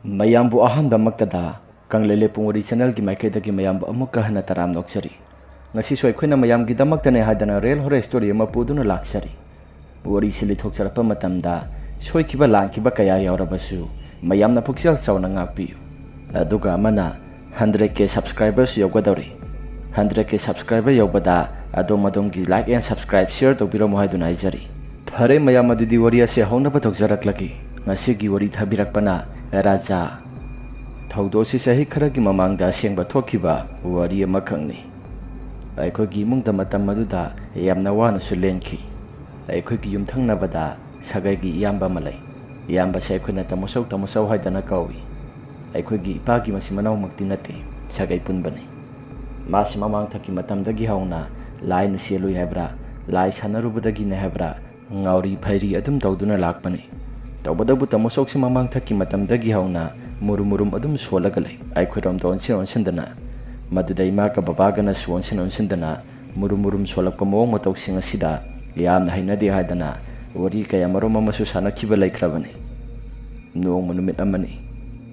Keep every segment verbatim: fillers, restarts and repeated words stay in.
ꯃꯌꯥꯝꯕꯨ ꯑꯍꯥꯟꯕꯃꯛꯇꯗ ꯀꯪꯂꯩ ꯂꯩꯄꯨꯡ ꯋꯥꯔꯤ ꯆꯦꯅꯦꯜꯒꯤ ꯃꯥꯏꯀꯩꯗꯒꯤ ꯃꯌꯥꯝꯕꯨ ꯑꯃꯨꯛꯀ ꯍꯟꯅ ꯇꯔꯥꯝꯅ ꯑꯣꯛꯆꯔꯤ꯫ ꯉꯁꯤꯁꯨ ꯑꯩꯈꯣꯏꯅ ꯃꯌꯥꯝꯒꯤꯗꯃꯛꯇꯅꯦ ꯍꯥꯏꯗꯅ ꯔꯤꯌꯦꯜ ꯍꯣꯔꯔ ꯁ꯭ꯇꯣꯔꯤ ꯑꯃ ꯄꯨꯗꯨꯅ ꯂꯥꯛꯆꯔꯤ꯫ ꯋꯥꯔꯤꯁꯤ ꯂꯤꯊꯣꯛꯆꯔꯛꯄ ꯃꯇꯝꯗ ꯁꯣꯏꯈꯤꯕ ꯂꯥꯟꯈꯤꯕ ꯀꯌꯥ ꯌꯥꯎꯔꯕꯁꯨ ꯃꯌꯥꯝꯅ ꯄꯨꯛꯆꯦꯜ ꯆꯥꯎꯅ ꯉꯥꯛꯄꯤꯌꯨ꯫ ꯑꯗꯨꯒ ꯑꯃꯅ ꯍꯟꯗ꯭ꯔꯦꯠ ꯀꯦ ꯁꯕꯁꯀ꯭ꯔꯥꯏꯕꯔꯁꯨ ꯌꯧꯒꯗꯧꯔꯤ꯫ ꯍꯟꯗ꯭ꯔꯦꯠ ꯀꯦ ꯁꯕꯁꯀ꯭ꯔꯥꯏꯕꯔ ꯌꯧꯕꯗ ꯑꯗꯣꯝ ꯑꯗꯣꯝꯒꯤ ꯂꯥꯏꯛ ꯑꯦꯟ ꯁꯕꯁꯀ꯭ꯔꯥꯏꯕ ꯁꯤꯌꯔ ꯇꯧꯕꯤꯔꯝꯃꯨ ꯍꯥꯏꯗꯨꯅ ꯍꯥꯏꯖꯔꯤ꯫ ꯐꯔꯦ ꯃꯌꯥꯝ, ꯑꯗꯨꯗꯤ ꯋꯥꯔꯤ ꯑꯁꯤ ꯍꯧꯅꯕ ꯇꯧꯖꯔꯛꯂꯒꯦ꯫ ꯉꯁꯤꯒꯤ ꯋꯥꯔꯤ ꯊꯥꯕꯤꯔꯛꯄꯅ ꯔꯥꯖꯥ꯫ ꯊꯧꯗꯣꯛ ꯑꯁꯤ ꯆꯍꯤ ꯈꯔꯒꯤ ꯃꯃꯥꯡꯗ ꯑꯁꯦꯡꯕ ꯊꯣꯛꯈꯤꯕ ꯋꯥꯔꯤ ꯑꯃꯈꯛꯅꯤ꯫ ꯑꯩꯈꯣꯏꯒꯤ ꯏꯃꯨꯡꯗ ꯃꯇꯝ ꯑꯗꯨꯗ ꯌꯥꯝꯅ ꯋꯥꯅꯁꯨ ꯂꯦꯟꯈꯤ꯫ ꯑꯩꯈꯣꯏꯒꯤ ꯌꯨꯝꯊꯪꯅꯕꯗ ꯁꯥꯒꯩꯒꯤ ꯏꯌꯥꯝꯕ ꯑꯃ ꯂꯩ꯫ ꯏꯌꯥꯝꯕꯁꯦ ꯑꯩꯈꯣꯏꯅ ꯇꯥꯃꯣ ꯆꯧ, ꯇꯥꯃꯣ ꯆꯧ ꯍꯥꯏꯗꯅ ꯀꯧꯏ꯫ ꯑꯩꯈꯣꯏꯒꯤ ꯏꯄꯥꯒꯤ ꯃꯆꯤꯟ ꯃꯅꯥꯎꯃꯛꯇꯤ ꯅꯠꯇꯦ, ꯁꯥꯒꯩ ꯄꯨꯟꯕꯅꯤ꯫ ꯃꯥꯁꯤ ꯃꯃꯥꯡꯊꯛꯀꯤ ꯃꯇꯝꯗꯒꯤ ꯍꯧꯅ ꯂꯥꯏꯅ ꯆꯦꯜꯂꯨꯏ ꯍꯥꯏꯕ꯭ꯔꯥ, ꯂꯥꯏ ꯁꯥꯟꯅꯔꯨꯕꯗꯒꯤꯅꯦ ꯍꯥꯏꯕ꯭ꯔꯥ, ꯉꯥꯎꯔꯤ ꯐꯩꯔꯤ ꯑꯗꯨꯝ ꯇꯧꯗꯨꯅ ꯂꯥꯛꯄꯅꯤ꯫ ꯇꯧꯕꯇꯕꯨ ꯇꯥꯃꯣ ꯆꯧꯁꯤ ꯃꯃꯥꯡꯊꯛꯀꯤ ꯃꯇꯝꯗꯒꯤ ꯍꯧꯅ ꯃꯨꯔꯨꯝ ꯃꯨꯔꯨꯝ ꯑꯗꯨꯝ ꯁꯣꯜꯂꯒ ꯂꯩ, ꯑꯩꯈꯣꯏꯔꯣꯝꯗ ꯑꯣꯟꯁꯤꯟ ꯑꯣꯟꯁꯤꯟꯗꯅ꯫ ꯃꯗꯨꯗ ꯏꯃꯥꯒ ꯕꯕꯥꯒꯅꯁꯨ ꯑꯣꯟꯁꯤꯟ ꯑꯣꯟꯁꯤꯟꯗꯅ ꯃꯨꯔꯨꯝ ꯃꯨꯔꯨꯝ ꯁꯣꯜꯂꯛꯄ ꯃꯑꯣꯡ ꯃꯇꯧꯁꯤꯡ ꯑꯁꯤꯗ ꯌꯥꯝꯅ ꯍꯩꯅꯗꯦ ꯍꯥꯏꯗꯅ ꯋꯥꯔꯤ ꯀꯌꯥ ꯃꯔꯨꯝ ꯑꯃꯁꯨ ꯁꯥꯟꯅꯈꯤꯕ ꯂꯩꯈ꯭ꯔꯕꯅꯤ꯫ ꯅꯣꯡꯃ ꯅꯨꯃꯤꯠ ꯑꯃꯅꯤ꯫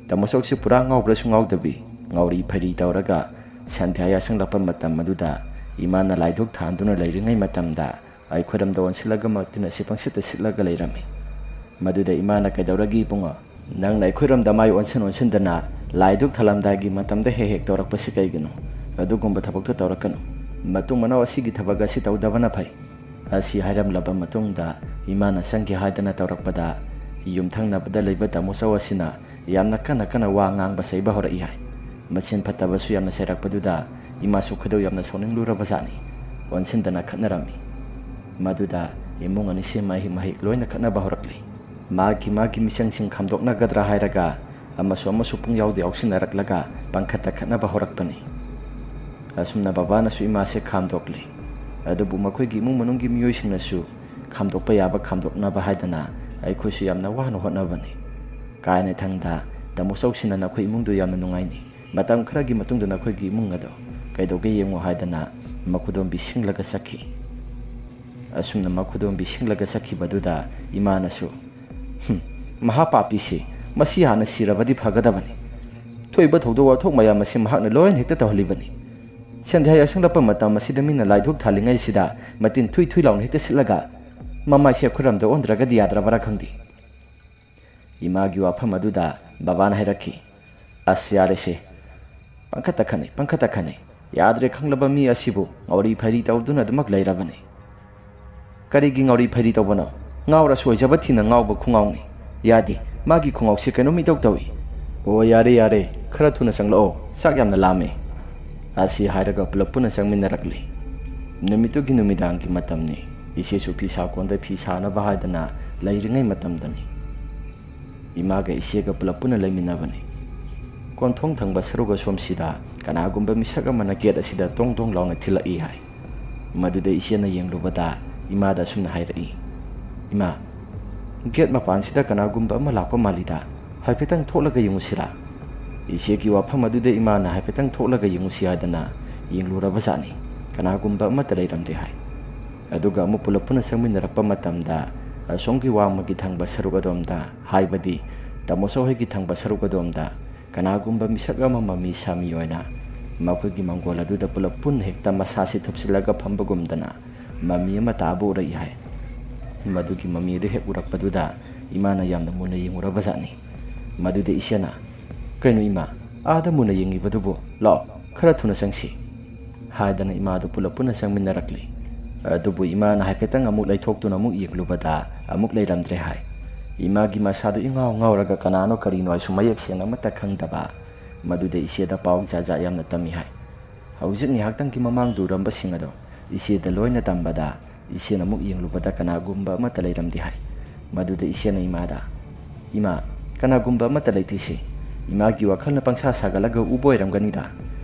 ꯇꯥꯃꯣ ꯆꯧꯁꯤ ꯄꯨꯔꯥ ꯉꯥꯎꯕ꯭ꯔꯁꯨ ꯉꯥꯎꯗꯕꯤ, ꯉꯥꯎꯔꯤ ꯐꯩꯔꯤ ꯇꯧꯔꯒ ꯁꯟꯙ꯭ꯌꯥ ꯌꯥꯆꯪꯂꯛꯄ ꯃꯇꯝ ꯑꯗꯨꯗ ꯏꯃꯥꯅ ꯂꯥꯏꯙꯨꯛ ꯊꯥꯟꯗꯨꯅ ꯂꯩꯔꯤꯉꯩ ꯃꯇꯝꯗ ꯑꯩꯈꯣꯏꯔꯣꯝꯗ ꯑꯣꯟꯁꯤꯜꯂꯒ ꯃꯇꯤꯟ ꯑꯁꯤ ꯄꯪꯁꯤꯠꯇ ꯁꯤꯠꯂꯒ ꯂꯩꯔꯝꯃꯤ꯫ ꯃꯗꯨꯗ ꯏꯃꯥꯅ, "ꯀꯩꯗꯧꯔꯒꯦ ꯏꯕꯨꯡꯉꯣ? ꯅꯪꯅ ꯑꯩꯈꯣꯏꯔꯣꯝꯗ ꯃꯥꯏ ꯑꯣꯟꯁꯤꯟ ꯑꯣꯟꯁꯤꯟꯗꯅ ꯂꯥꯏ ꯙꯨꯛ ꯊꯥꯜꯂꯝꯗꯥꯏꯒꯤ ꯃꯇꯝꯗ ꯍꯦꯛ ꯍꯦꯛ ꯇꯧꯔꯛꯄꯁꯤ ꯀꯩꯒꯤꯅꯣ? ꯑꯗꯨꯒꯨꯝꯕ ꯊꯕꯛꯇꯣ ꯇꯧꯔꯛꯀꯅꯨ꯫ ꯃꯇꯨꯡ ꯃꯅꯥꯎ ꯑꯁꯤꯒꯤ ꯊꯕꯛ ꯑꯁꯤ ꯇꯧꯗꯕꯅ ꯐꯩ"꯫ ꯑꯁꯤ ꯍꯥꯏꯔꯝꯂꯕ ꯃꯇꯨꯡꯗ ꯏꯃꯥꯅ ꯆꯪꯒꯦ ꯍꯥꯏꯗꯅ ꯇꯧꯔꯛꯄꯗ, ꯌꯨꯝꯊꯪꯅꯕꯗ ꯂꯩꯕ ꯇꯥꯃꯣ ꯆꯧ ꯑꯁꯤꯅ ꯌꯥꯝꯅ ꯀꯟꯅ ꯀꯟꯅ ꯋꯥ ꯉꯥꯡꯕ ꯆꯩꯕ ꯍꯧꯔꯛꯏ ꯍꯥꯏ꯫ ꯃꯆꯤꯟ ꯐꯠꯇꯕꯁꯨ ꯌꯥꯝꯅ ꯆꯩꯔꯛꯄꯗꯨꯗ ꯏꯃꯥꯁꯨ ꯈꯣꯏꯗꯧ ꯌꯥꯝꯅ ꯁꯥꯎꯅꯤꯡꯂꯨꯔꯕꯖꯥꯠꯅꯤ꯫ ꯑꯣꯟꯁꯤꯟꯗꯅ ꯈꯠꯅꯔꯝꯃꯤ꯫ ꯃꯗꯨꯗ ꯏꯃꯨꯡ ꯑꯅꯤꯁꯤ ꯃꯍꯤꯛ ꯃꯍꯤꯛ ꯂꯣꯏꯅ ꯈꯠꯅꯕ ꯍꯧꯔꯛꯂꯤ꯫ ꯃꯥꯒꯤ ꯃꯥꯒꯤ ꯃꯤꯆꯪꯁꯤꯡ ꯈꯥꯝꯗꯣꯛꯅꯒꯗ꯭ꯔꯥ ꯍꯥꯏꯔꯒ ꯑꯃꯁꯨ ꯑꯃꯁꯨ ꯄꯨꯡꯌꯥꯎꯗ ꯌꯥꯎꯁꯤꯟꯅꯔꯛꯂꯒ ꯄꯪꯈꯠꯇ ꯈꯠꯅꯕ ꯍꯧꯔꯛꯄꯅꯤ꯫ ꯑꯁꯨꯝꯅ ꯕꯕꯥꯅꯁꯨ ꯏꯃꯥꯁꯦ ꯈꯥꯝꯗꯣꯛꯂꯤ꯫ ꯑꯗꯨꯕꯨ ꯃꯈꯣꯏꯒꯤ ꯏꯃꯨꯡ ꯃꯅꯨꯡꯒꯤ ꯃꯤꯑꯣꯏꯁꯤꯡꯅꯁꯨ ꯈꯥꯝꯗꯣꯛꯄ ꯌꯥꯕ ꯈꯥꯝꯗꯣꯛꯅꯕ ꯍꯥꯏꯗꯅ ꯑꯩꯈꯣꯏꯁꯨ ꯌꯥꯝꯅ ꯋꯥꯅ ꯍꯣꯠꯅꯕꯅꯤ꯫ ꯀꯥꯏꯅꯊꯪꯗ ꯇꯥꯃꯣ ꯆꯧꯁꯤꯅ ꯅꯈꯣꯏ ꯏꯃꯨꯡꯗꯨ ꯌꯥꯝꯅ ꯅꯨꯡꯉꯥꯏꯅꯤ꯫ ꯃꯇꯝ ꯈꯔꯒꯤ ꯃꯇꯨꯡꯗ ꯅꯈꯣꯏꯒꯤ ꯏꯃꯨꯡ ꯑꯗꯣ ꯀꯩꯗꯧꯒꯦ ꯌꯦꯡꯉꯨ ꯍꯥꯏꯗꯅ ꯃꯈꯨꯗꯣꯝꯕꯤ ꯁꯤꯡꯂꯒ ꯆꯠꯈꯤ꯫ ꯑꯁꯨꯝꯅ ꯃꯈꯨꯗꯣꯝꯕꯤ ꯁꯤꯡꯂꯒ ꯆꯠꯈꯤꯕꯗꯨꯗ ꯏꯃꯥꯅꯁꯨ, "ꯍꯨꯝ, ꯃꯍꯥ ꯄꯥꯄꯤꯁꯤ ꯃꯁꯤ ꯍꯥꯟꯅ ꯁꯤꯔꯕꯗꯤ ꯐꯒꯗꯕꯅꯤ꯫ ꯊꯣꯛꯏꯕ ꯊꯧꯗꯣꯛ ꯋꯥꯊꯣꯛ ꯃꯌꯥꯝ ꯑꯁꯤ ꯃꯍꯥꯛꯅ ꯂꯣꯏꯅ ꯍꯦꯛꯇ ꯇꯧꯍꯜꯂꯤꯕꯅꯤ꯫ ꯁꯟꯙ꯭ꯌꯥ ꯌꯥꯁꯪꯂꯛꯄ ꯃꯇꯝ ꯑꯁꯤꯗ ꯃꯤꯅ ꯂꯥꯏ ꯙꯨꯞ ꯊꯥꯜꯂꯤꯉꯩꯁꯤꯗ ꯃꯇꯤꯟ ꯊꯨꯏ ꯊꯨꯏ ꯂꯥꯎꯅ ꯍꯦꯛꯇ ꯁꯤꯠꯂꯒ ꯃꯃꯥꯏꯁꯦ ꯑꯩꯈꯣꯏꯔꯣꯝꯗ ꯑꯣꯟꯗ꯭ꯔꯒꯗꯤ ꯌꯥꯗ꯭ꯔꯕꯔꯥ ꯈꯪꯗꯦ꯫ ꯏꯃꯥꯒꯤ ꯋꯥꯐꯝ ꯑꯗꯨꯗ ꯕꯕꯥꯅ ꯍꯥꯏꯔꯛꯈꯤ, "ꯑꯁ, ꯌꯥꯔꯦꯁꯦ, ꯄꯪꯈꯠꯇ ꯈꯠꯅꯩ, ꯄꯪꯈꯠꯇ ꯈꯠꯅꯩ꯫ ꯌꯥꯗ꯭ꯔꯦ ꯈꯪꯂꯕ ꯃꯤ ꯑꯁꯤꯕꯨ ꯉꯥꯎꯔꯤ ꯐꯩꯔꯤ ꯇꯧꯗꯨꯅ ꯑꯗꯨꯃꯛ ꯂꯩꯔꯕꯅꯤ꯫ ꯀꯔꯤꯒꯤ ꯉꯥꯎꯔꯤ ꯐꯩꯔꯤ ꯇꯧꯕꯅꯣ? ꯉꯥꯎꯔꯁꯨ ꯑꯣꯏꯖꯕ ꯊꯤꯅ ꯉꯥꯎꯕ ꯈꯨꯉꯥꯎꯅꯤ꯫ ꯌꯥꯗꯦ, ꯃꯥꯒꯤ ꯈꯨꯉꯥꯎꯁꯦ ꯀꯩꯅꯣꯝ ꯏꯇꯧ ꯇꯧꯏ꯫ ꯑꯣ, ꯌꯥꯔꯦ, ꯌꯥꯔꯦ, ꯈꯔ ꯊꯨꯅ ꯆꯪꯂꯛꯑꯣ, ꯆꯥꯛ ꯌꯥꯝꯅ ꯂꯥꯝꯃꯦ"꯫ ꯑꯁꯤ ꯍꯥꯏꯔꯒ ꯄꯨꯂꯞ ꯄꯨꯟꯅ ꯆꯪꯃꯤꯟꯅꯔꯛꯂꯤ꯫ ꯅꯨꯃꯤꯠꯇꯨꯒꯤ ꯅꯨꯃꯤꯗꯥꯡꯒꯤ ꯃꯇꯝꯅꯤ꯫ ꯏꯆꯦꯁꯨ ꯐꯤ ꯁꯥꯀꯣꯟꯗ ꯐꯤ ꯁꯥꯅꯕ ꯍꯥꯏꯗꯅ ꯂꯩꯔꯤꯉꯩ ꯃꯇꯝꯗꯅꯤ꯫ ꯏꯃꯥꯒ ꯏꯆꯦꯒ ꯄꯨꯂꯞ ꯄꯨꯟꯅ ꯂꯩꯃꯤꯟꯅꯕꯅꯤ꯫ ꯀꯣꯟꯊꯣꯡ ꯊꯪꯕ ꯁꯔꯨꯛ ꯑꯁꯣꯝꯁꯤꯗ ꯀꯅꯥꯒꯨꯝꯕ ꯃꯤꯁꯛ ꯑꯃꯅ ꯒꯦꯠ ꯑꯁꯤꯗ ꯇꯣꯡ ꯇꯣꯡ ꯂꯥꯎꯅ ꯊꯤꯜꯂꯛꯏ ꯍꯥꯏ꯫ ꯃꯗꯨꯗ ꯏꯆꯦꯅ ꯌꯦꯡꯂꯨꯕꯗ ꯏꯃꯥꯗ ꯑꯁꯨꯝꯅ ꯍꯥꯏꯔꯛꯏ, "ꯏꯃꯥ, ꯒꯦꯠ ꯃꯄꯥꯟꯁꯤꯗ ꯀꯅꯥꯒꯨꯝꯕ ꯑꯃ ꯂꯥꯛꯄ ꯃꯥꯜꯂꯤꯗ, ꯍꯥꯏꯐꯦꯠꯇꯪ ꯊꯣꯛꯂꯒ ꯌꯦꯡꯉꯨꯁꯤꯔꯥ?" ꯏꯆꯦꯒꯤ ꯋꯥꯐꯝ ꯑꯗꯨꯗ ꯏꯃꯥꯅ ꯍꯥꯏꯐꯦꯠꯇꯪ ꯊꯣꯛꯂꯒ ꯌꯦꯡꯉꯨꯁꯤ ꯍꯥꯏꯗꯅ ꯌꯦꯡꯂꯨꯔꯕꯖꯥꯠꯅꯤ꯫ ꯀꯅꯥꯒꯨꯝꯕ ꯑꯃꯠꯇ ꯂꯩꯔꯝꯗꯦ ꯍꯥꯏ꯫ ꯑꯗꯨꯒ ꯑꯃꯨꯛ ꯄꯨꯂꯞ ꯄꯨꯟꯅ ꯆꯪꯃꯤꯟꯅꯔꯛꯄ ꯃꯇꯝꯗ, ꯑꯁꯣꯝꯒꯤ ꯋꯥꯡꯃꯒꯤ ꯊꯪꯕ ꯁꯔꯨꯛ ꯑꯗꯣꯝꯗ, ꯍꯥꯏꯕꯗꯤ ꯇꯥꯃꯣ ꯆꯧꯍꯣꯏꯒꯤ ꯊꯪꯕ ꯁꯔꯨꯛ ꯑꯗꯣꯝꯗ, ꯀꯅꯥꯒꯨꯝꯕ ꯃꯤꯁꯛ ꯑꯃ ꯃꯃꯤ ꯁꯥꯃꯤ ꯑꯣꯏꯅ ꯃꯈꯣꯏꯒꯤ ꯃꯪꯒꯣꯜ ꯑꯗꯨꯗ ꯄꯨꯂꯞ ꯄꯨꯟꯅ ꯍꯦꯛꯇ ꯃꯁꯥꯁꯤ ꯊꯨꯞꯆꯤꯜꯂꯒ ꯐꯝꯕꯒꯨꯝꯗꯅ ꯃꯃꯤ ꯑꯃ ꯇꯥꯕ ꯎꯔꯛꯏ ꯍꯥꯏ꯫ ꯃꯗꯨꯒꯤ ꯃꯃꯤ ꯑꯗꯨ ꯍꯦꯛ ꯎꯔꯛꯄꯗꯨꯗ ꯏꯃꯥꯅ ꯌꯥꯝꯅ ꯃꯨꯟꯅ ꯌꯦꯡꯉꯨꯔꯕꯖꯥꯠꯅꯤ꯫ ꯃꯗꯨꯗ ꯏꯆꯦꯅ, "ꯀꯩꯅꯣ ꯏꯃꯥ, ꯑꯥꯗ ꯃꯨꯟꯅ ꯌꯦꯡꯉꯤꯕꯗꯨꯕꯨ? ꯂꯥꯛꯑꯣ, ꯈꯔ ꯊꯨꯅ ꯆꯪꯁꯤ" ꯍꯥꯏꯗꯅ ꯏꯃꯥꯗꯨ ꯄꯨꯂꯞ ꯄꯨꯟꯅ ꯆꯪꯃꯤꯟꯅꯔꯛꯂꯤ꯫ ꯑꯗꯨꯕꯨ ꯏꯃꯥꯅ ꯍꯥꯏꯐꯦꯠꯇꯪ ꯑꯃꯨꯛ ꯂꯩꯊꯣꯛꯇꯨꯅ ꯑꯃꯨꯛ ꯌꯦꯡꯂꯨꯕꯗ ꯑꯃꯨꯛ ꯂꯩꯔꯝꯗ꯭ꯔꯦ ꯍꯥꯏ꯫ ꯏꯃꯥꯒꯤ ꯃꯁꯥꯗꯨ ꯏꯉꯥꯎ ꯉꯥꯎꯔꯒ ꯀꯅꯥꯅꯣ ꯀꯔꯤꯅꯣ ꯍꯥꯏꯁꯨ ꯃꯌꯦꯛ ꯁꯦꯡꯅ ꯑꯃꯠꯇ ꯈꯪꯗꯕ꯫ ꯃꯗꯨꯗ ꯏꯆꯦꯗ ꯄꯥꯎ ꯖꯥꯠ ꯖꯥꯠ ꯌꯥꯝꯅ ꯇꯝꯃꯤ ꯍꯥꯏ꯫ ꯍꯧꯖꯤꯛ ꯉꯥꯏꯍꯥꯛꯇꯪꯒꯤ ꯃꯃꯥꯡꯗ ꯎꯔꯝꯕꯁꯤꯡ ꯑꯗꯣ ꯏꯆꯦꯗ ꯂꯣꯏꯅ ꯇꯝꯕꯗ, ꯏꯆꯦꯅ ꯑꯃꯨꯛ ꯌꯦꯡꯂꯨꯕꯗ ꯀꯅꯥꯒꯨꯝꯕ ꯑꯃꯠꯇ ꯂꯩꯔꯝꯗꯦ ꯍꯥꯏ꯫ ꯃꯗꯨꯗ ꯏꯆꯦꯅ ꯏꯃꯥꯗ, "ꯏꯃꯥ, ꯀꯅꯥꯒꯨꯝꯕ ꯑꯃꯠꯇ ꯂꯩꯇꯦꯁꯦ꯫ ꯏꯃꯥꯒꯤ ꯋꯥꯈꯜꯅ ꯄꯪꯁꯥ ꯁꯥꯒꯠꯂꯒ ꯎꯕ ꯑꯣꯏꯔꯝꯒꯅꯤꯗ"꯫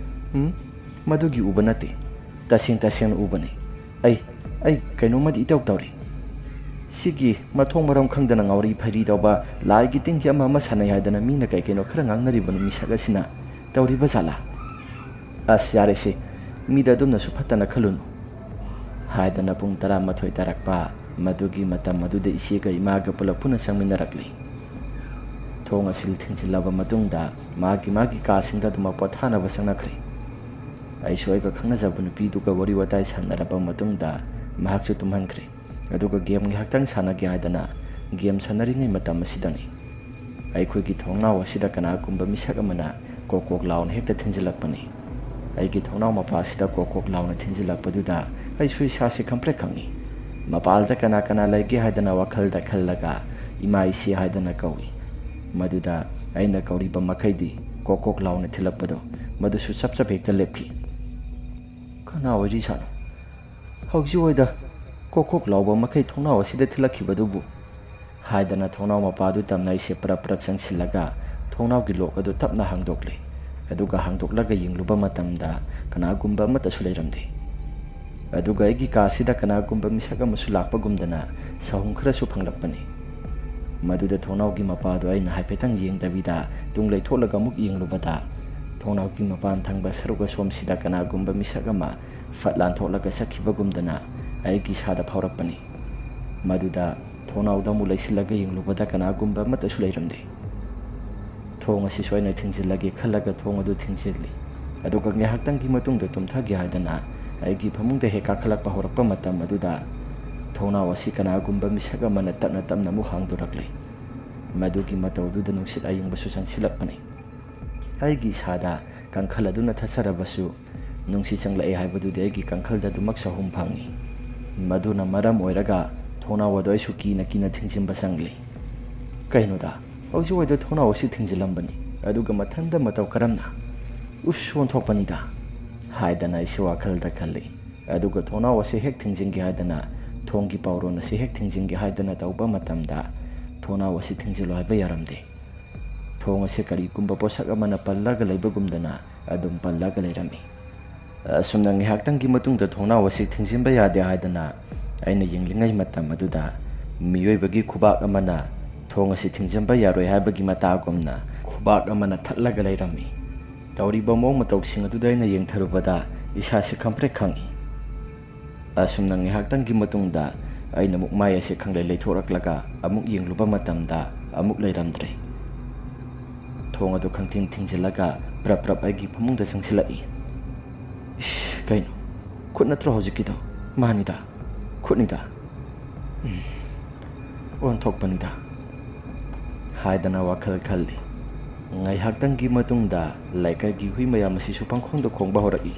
"ꯎꯝ, ꯃꯗꯨꯒꯤ ꯎꯕ ꯅꯠꯇꯦ꯫ ꯇꯁꯦꯡ ꯇꯁꯦꯡꯅ ꯎꯕꯅꯤ꯫ ꯑꯩ, ꯑꯩ ꯀꯩꯅꯣꯝꯃꯗꯤ ꯏꯇꯧ ꯇꯧꯔꯤ꯫ ꯁꯤꯒꯤ ꯃꯊꯣꯡ ꯃꯔꯝ ꯈꯪꯗꯅ ꯉꯥꯎꯔꯤ ꯐꯩꯔꯤ ꯇꯧꯕ, ꯂꯥꯏꯒꯤ ꯇꯤꯟꯒꯤ ꯑꯃ ꯑꯃ ꯁꯥꯟꯅꯩ ꯍꯥꯏꯗꯅ ꯃꯤꯅ ꯀꯩ ꯀꯩꯅꯣ ꯈꯔ ꯉꯥꯡꯅꯔꯤꯕ ꯃꯤꯁꯛ ꯑꯁꯤꯅ ꯇꯧꯔꯤꯕ ꯖꯥꯠꯂꯥ? ꯑꯁ, ꯌꯥꯔꯦꯁꯦ, ꯃꯤꯗ ꯑꯗꯨꯝꯅꯁꯨ ꯐꯠꯇꯅ ꯈꯜꯂꯨꯅꯨ" ꯍꯥꯏꯗꯅ ꯄꯨꯡ ꯇꯔꯥꯃꯥꯊꯣꯏ ꯇꯥꯔꯛꯄ ꯃꯗꯨꯒꯤ ꯃꯇꯝ ꯑꯗꯨꯗ ꯏꯆꯦꯒ ꯏꯃꯥꯒ ꯄꯨꯂꯞ ꯄꯨꯟꯅ ꯆꯪꯃꯤꯟꯅꯔꯛꯂꯤ꯫ ꯊꯣꯡ ꯑꯁꯤ ꯊꯤꯡꯖꯤꯜꯂꯕ ꯃꯇꯨꯡꯗ ꯃꯥꯒꯤ ꯃꯥꯒꯤ ꯀꯥꯁꯤꯡꯗ ꯑꯗꯨꯃꯛ ꯄꯣꯊꯥꯅꯕ ꯆꯪꯅꯈ꯭ꯔꯦ꯫ ꯑꯩꯁꯨ ꯑꯩꯒ ꯈꯪꯅꯖꯕ ꯅꯨꯄꯤꯗꯨꯒ ꯋꯥꯔꯤ ꯋꯥꯇꯥꯏ ꯁꯥꯟꯅꯔꯕ ꯃꯇꯨꯡꯗ ꯃꯍꯥꯛꯁꯨ ꯇꯨꯝꯍꯟꯈ꯭ꯔꯦ꯫ ꯑꯗꯨꯒ ꯒꯦꯝ ꯉꯥꯏꯍꯥꯛꯇꯪ ꯁꯥꯟꯅꯒꯦ ꯍꯥꯏꯗꯅ ꯒꯦꯝ ꯁꯥꯟꯅꯔꯤꯉꯩ ꯃꯇꯝ ꯑꯁꯤꯗꯅꯤ ꯑꯩꯈꯣꯏꯒꯤ ꯊꯣꯡꯅꯥꯎ ꯑꯁꯤꯗ ꯀꯅꯥꯒꯨꯝꯕ ꯃꯤꯁꯛ ꯑꯃꯅ ꯀꯣꯛ ꯀꯣꯛ ꯂꯥꯎꯅ ꯍꯦꯛꯇ ꯊꯤꯟꯖꯤꯜꯂꯛꯄꯅꯤ꯫ ꯑꯩꯒꯤ ꯊꯣꯡꯅꯥꯎ ꯃꯄꯥ ꯑꯁꯤꯗ ꯀꯣꯛ ꯀꯣꯛ ꯂꯥꯎꯅ ꯊꯤꯟꯖꯤꯜꯂꯛꯄꯗꯨꯗ ꯑꯩꯁꯨ ꯏꯁꯥꯁꯤ ꯈꯪꯄ꯭ꯔꯦꯛ ꯈꯪꯉꯤ꯫ ꯃꯄꯥꯜꯗ ꯀꯅꯥ ꯀꯅꯥ ꯂꯩꯒꯦ ꯍꯥꯏꯗꯅ ꯋꯥꯈꯜꯗ ꯈꯜꯂꯒ ꯏꯃꯥ ꯏꯆꯦ ꯍꯥꯏꯗꯅ ꯀꯧꯏ꯫ ꯃꯗꯨꯗ ꯑꯩꯅ ꯀꯧꯔꯤꯕ ꯃꯈꯩꯗꯤ ꯀꯣꯛ ꯀꯣꯛ ꯂꯥꯎꯅ ꯊꯤꯜꯂꯛꯄꯗꯣ ꯃꯗꯨꯁꯨ ꯆꯞ ꯆꯞ ꯍꯦꯛꯇ ꯂꯦꯞꯈꯤ꯫ "ꯀꯅꯥ ꯑꯣꯏꯔꯤꯖꯥꯠꯅꯣ ꯍꯧꯖꯤꯛ ꯑꯣꯏꯗ ꯀꯣꯛ ꯀꯣꯛ ꯂꯥꯎꯕ ꯃꯈꯩ ꯊꯣꯡꯅꯥꯎ ꯑꯁꯤꯗ ꯊꯤꯜꯂꯛꯈꯤꯕꯗꯨꯕꯨ?" ꯍꯥꯏꯗꯅ ꯊꯣꯡꯅꯥꯎ ꯃꯄꯥꯗꯨ ꯇꯝꯅ ꯑꯩꯁꯦ ꯄꯔꯞ ꯄꯔꯞ ꯆꯪꯁꯤꯜꯂꯒ ꯊꯣꯡꯅꯥꯎꯒꯤ ꯂꯣꯛ ꯑꯗꯨ ꯇꯞꯅ ꯍꯥꯡꯗꯣꯛꯂꯦ꯫ ꯑꯗꯨꯒ ꯍꯥꯡꯗꯣꯛꯂꯒ ꯌꯦꯡꯂꯨꯕ ꯃꯇꯝꯗ ꯀꯅꯥꯒꯨꯝꯕ ꯑꯃꯠꯇꯁꯨ ꯂꯩꯔꯝꯗꯦ꯫ ꯑꯗꯨꯒ ꯑꯩꯒꯤ ꯀꯥꯁꯤꯗ ꯀꯅꯥꯒꯨꯝꯕ ꯃꯤꯁꯛ ꯑꯃꯁꯨ ꯂꯥꯛꯄꯒꯨꯝꯗꯅ ꯁꯥꯍꯨꯝ ꯈꯔꯁꯨ ꯐꯪꯂꯛꯄꯅꯤ꯫ ꯃꯗꯨꯗ ꯊꯣꯡꯅꯥꯎꯒꯤ ꯃꯄꯥꯗꯨ ꯑꯩꯅ ꯍꯥꯏꯐꯦꯠꯇꯪ ꯌꯦꯡꯗꯕꯤꯗ ꯇꯨꯡ ꯂꯩꯊꯣꯛꯂꯒ ꯑꯃꯨꯛ ꯌꯦꯡꯂꯨꯕꯗ ꯊꯣꯡꯅꯥꯎꯒꯤ ꯃꯄꯥꯟ ꯊꯪꯕ ꯁꯔꯨꯛ ꯑꯁꯣꯝꯁꯤꯗ ꯀꯅꯥꯒꯨꯝꯕ ꯃꯤꯁꯛ ꯑꯃ ꯐꯠ ꯂꯥꯟꯊꯣꯛꯂꯒ ꯆꯠꯈꯤꯕꯒꯨꯝꯗꯅ ꯑꯩꯒꯤ ꯏꯁꯥꯗ ꯐꯥꯎꯔꯛꯄꯅꯤ꯫ ꯃꯗꯨꯗ ꯊꯣꯡꯅꯥꯎꯗ ꯑꯃꯨꯛ ꯂꯩꯁꯤꯜꯂꯒ ꯌꯦꯡꯂꯨꯕꯗ ꯀꯅꯥꯒꯨꯝꯕ ꯑꯃꯠꯇꯁꯨ ꯂꯩꯔꯝꯗꯦ꯫ ꯊꯣꯡ ꯑꯁꯤꯁꯨ ꯑꯩꯅ ꯊꯤꯡꯖꯤꯜꯂꯒꯦ ꯈꯜꯂꯒ ꯊꯣꯡ ꯑꯗꯨ ꯊꯤꯡꯖꯤꯜꯂꯤ꯫ ꯑꯗꯨꯒ ꯉꯥꯏꯍꯥꯛꯇꯪꯒꯤ ꯃꯇꯨꯡꯗ ꯇꯨꯝꯊꯒꯦ ꯍꯥꯏꯗꯅ ꯑꯩꯒꯤ ꯐꯃꯨꯡꯗ ꯍꯦꯛ ꯀꯥꯈꯠꯂꯛꯄ ꯍꯧꯔꯛꯄ ꯃꯇꯝ ꯑꯗꯨꯗ ꯊꯣꯡꯅꯥꯎ ꯑꯁꯤ ꯀꯅꯥꯒꯨꯝꯕ ꯃꯤꯁꯛ ꯑꯃꯅ ꯇꯞꯅ ꯇꯞꯅ ꯑꯃꯨꯛ ꯍꯥꯡꯗꯣꯔꯛꯂꯦ꯫ ꯃꯗꯨꯒꯤ ꯃꯇꯧꯗꯨꯗ ꯅꯨꯡꯁꯤꯠ ꯑꯌꯤꯡꯕꯁꯨ ꯆꯪꯁꯤꯜꯂꯛꯄꯅꯤ꯫ ꯑꯩꯒꯤ ꯏꯁꯥꯗ ꯀꯥꯡꯈꯜ ꯑꯗꯨꯅ ꯊꯠꯆꯔꯕꯁꯨ ꯅꯨꯡꯁꯤꯠ ꯆꯪꯂꯛꯑꯦ ꯍꯥꯏꯕꯗꯨꯗꯤ ꯑꯩꯒꯤ ꯀꯥꯡꯈꯜꯗ ꯑꯗꯨꯃꯛ ꯁꯥꯍꯨꯝ ꯐꯪꯏ꯫ ꯃꯗꯨꯅ ꯃꯔꯝ ꯑꯣꯏꯔꯒ ꯊꯣꯡꯅꯥꯎ ꯑꯗꯨ ꯑꯩꯁꯨ ꯀꯤꯅ ꯀꯤꯅ ꯊꯤꯡꯖꯤꯟꯕ ꯆꯪꯂꯤ꯫ "ꯀꯩꯅꯣꯗ, ꯍꯧꯖꯤꯛ ꯋꯥꯏꯗ ꯊꯣꯡꯅꯥꯎ ꯑꯁꯤ ꯊꯤꯡꯖꯤꯜꯂꯝꯕꯅꯤ, ꯑꯗꯨꯒ ꯃꯊꯟꯇ ꯃꯇꯧ ꯀꯔꯝꯅ? ꯎꯁ, ꯑꯣꯟꯊꯣꯛꯄꯅꯤꯗ!" ꯍꯥꯏꯗꯅ ꯑꯩꯁꯨ ꯋꯥꯈꯜꯗ ꯈꯜꯂꯤ꯫ ꯑꯗꯨꯒ ꯊꯣꯡꯅꯥꯎ ꯑꯁꯤ ꯍꯦꯛ ꯊꯤꯡꯖꯤꯟꯒꯦ ꯍꯥꯏꯗꯅ, ꯊꯣꯡꯒꯤ ꯄꯥꯎꯔꯣꯟ ꯑꯁꯤ ꯍꯦꯛ ꯊꯤꯡꯖꯤꯟꯒꯦ ꯍꯥꯏꯗꯅ ꯇꯧꯕ ꯃꯇꯝꯗ, ꯊꯣꯡꯅꯥꯎ ꯑꯁꯤ ꯊꯤꯡꯖꯤꯜꯂꯨ ꯍꯥꯏꯕ ꯌꯥꯔꯝꯗꯦ꯫ ꯊꯣꯡ ꯑꯁꯤ ꯀꯔꯤꯒꯨꯝꯕ ꯄꯣꯠꯁꯛ ꯑꯃꯅ ꯄꯜꯂꯒ ꯂꯩꯕꯒꯨꯝꯗꯅ ꯑꯗꯨꯝ ꯄꯜꯂꯒ ꯂꯩꯔꯝꯃꯤ꯫ ꯑꯁꯨꯝꯅ ꯉꯥꯏꯍꯥꯛꯇꯪꯒꯤ ꯃꯇꯨꯡꯗ ꯊꯣꯡꯅꯥꯎ ꯑꯁꯤ ꯊꯤꯡꯖꯤꯟꯕ ꯌꯥꯗꯦ ꯍꯥꯏꯗꯅ ꯑꯩꯅ ꯌꯦꯡꯂꯤꯉꯩ ꯃꯇꯝ ꯑꯗꯨꯗ, ꯃꯤꯑꯣꯏꯕꯒꯤ ꯈꯨꯕꯥꯛ ꯑꯃꯅ ꯊꯣꯡ ꯑꯁꯤ ꯊꯤꯡꯖꯤꯟꯕ ꯌꯥꯔꯣꯏ ꯍꯥꯏꯕꯒꯤ ꯃꯇꯥꯒꯨꯝꯅ ꯈꯨꯕꯥꯛ ꯑꯃꯅ ꯊꯠꯂꯒ ꯂꯩꯔꯝꯃꯤ꯫ ꯇꯧꯔꯤꯕ ꯃꯑꯣꯡ ꯃꯇꯧꯁꯤꯡ ꯑꯗꯨꯗ ꯑꯩꯅ ꯌꯦꯡꯊꯔꯨꯕꯗ ꯏꯁꯥꯁꯤ ꯈꯪꯄ꯭ꯔꯦꯛ ꯈꯪꯏ꯫ ꯑꯁꯨꯝꯅ ꯉꯥꯏꯍꯥꯛꯇꯪꯒꯤ ꯃꯇꯨꯡꯗ ꯑꯩꯅ ꯑꯃꯨꯛ ꯃꯥꯏ ꯑꯁꯤ ꯈꯪꯂꯩ ꯂꯩꯊꯣꯔꯛꯂꯒ ꯑꯃꯨꯛ ꯌꯦꯡꯂꯨꯕ ꯃꯇꯝꯗ ꯑꯃꯨꯛ ꯂꯩꯔꯝꯗ꯭ꯔꯦ꯫ ꯊꯣꯡ ꯑꯗꯨ ꯈꯪꯊꯤꯡ ꯊꯤꯡꯖꯤꯜꯂꯒ ꯄ꯭ꯔꯞ ꯄ꯭ꯔꯞ ꯑꯩꯒꯤ ꯐꯃꯨꯡꯗ ꯆꯪꯁꯤꯜꯂꯛꯏ꯫ "ꯏꯁ, ꯀꯩꯅꯣ? ꯈꯨꯠ ꯅꯠꯇ꯭ꯔꯣ ꯍꯧꯖꯤꯛꯀꯤꯗꯣ? ꯃꯥꯅꯤꯗ, ꯈꯨꯠꯅꯤꯗ꯫ ꯎꯝ, ꯑꯣꯟꯊꯣꯛꯄꯅꯤꯗ" ꯍꯥꯏꯗꯅ ꯋꯥꯈꯜ ꯈꯜꯂꯤ꯫ ꯉꯥꯏꯍꯥꯛꯇꯪꯒꯤ ꯃꯇꯨꯡꯗ ꯂꯩꯀꯥꯏꯒꯤ ꯍꯨꯏ ꯃꯌꯥꯝ ꯑꯁꯤꯁꯨ ꯄꯪꯈꯣꯡꯗ ꯈꯣꯡꯕ ꯍꯧꯔꯛꯏ꯫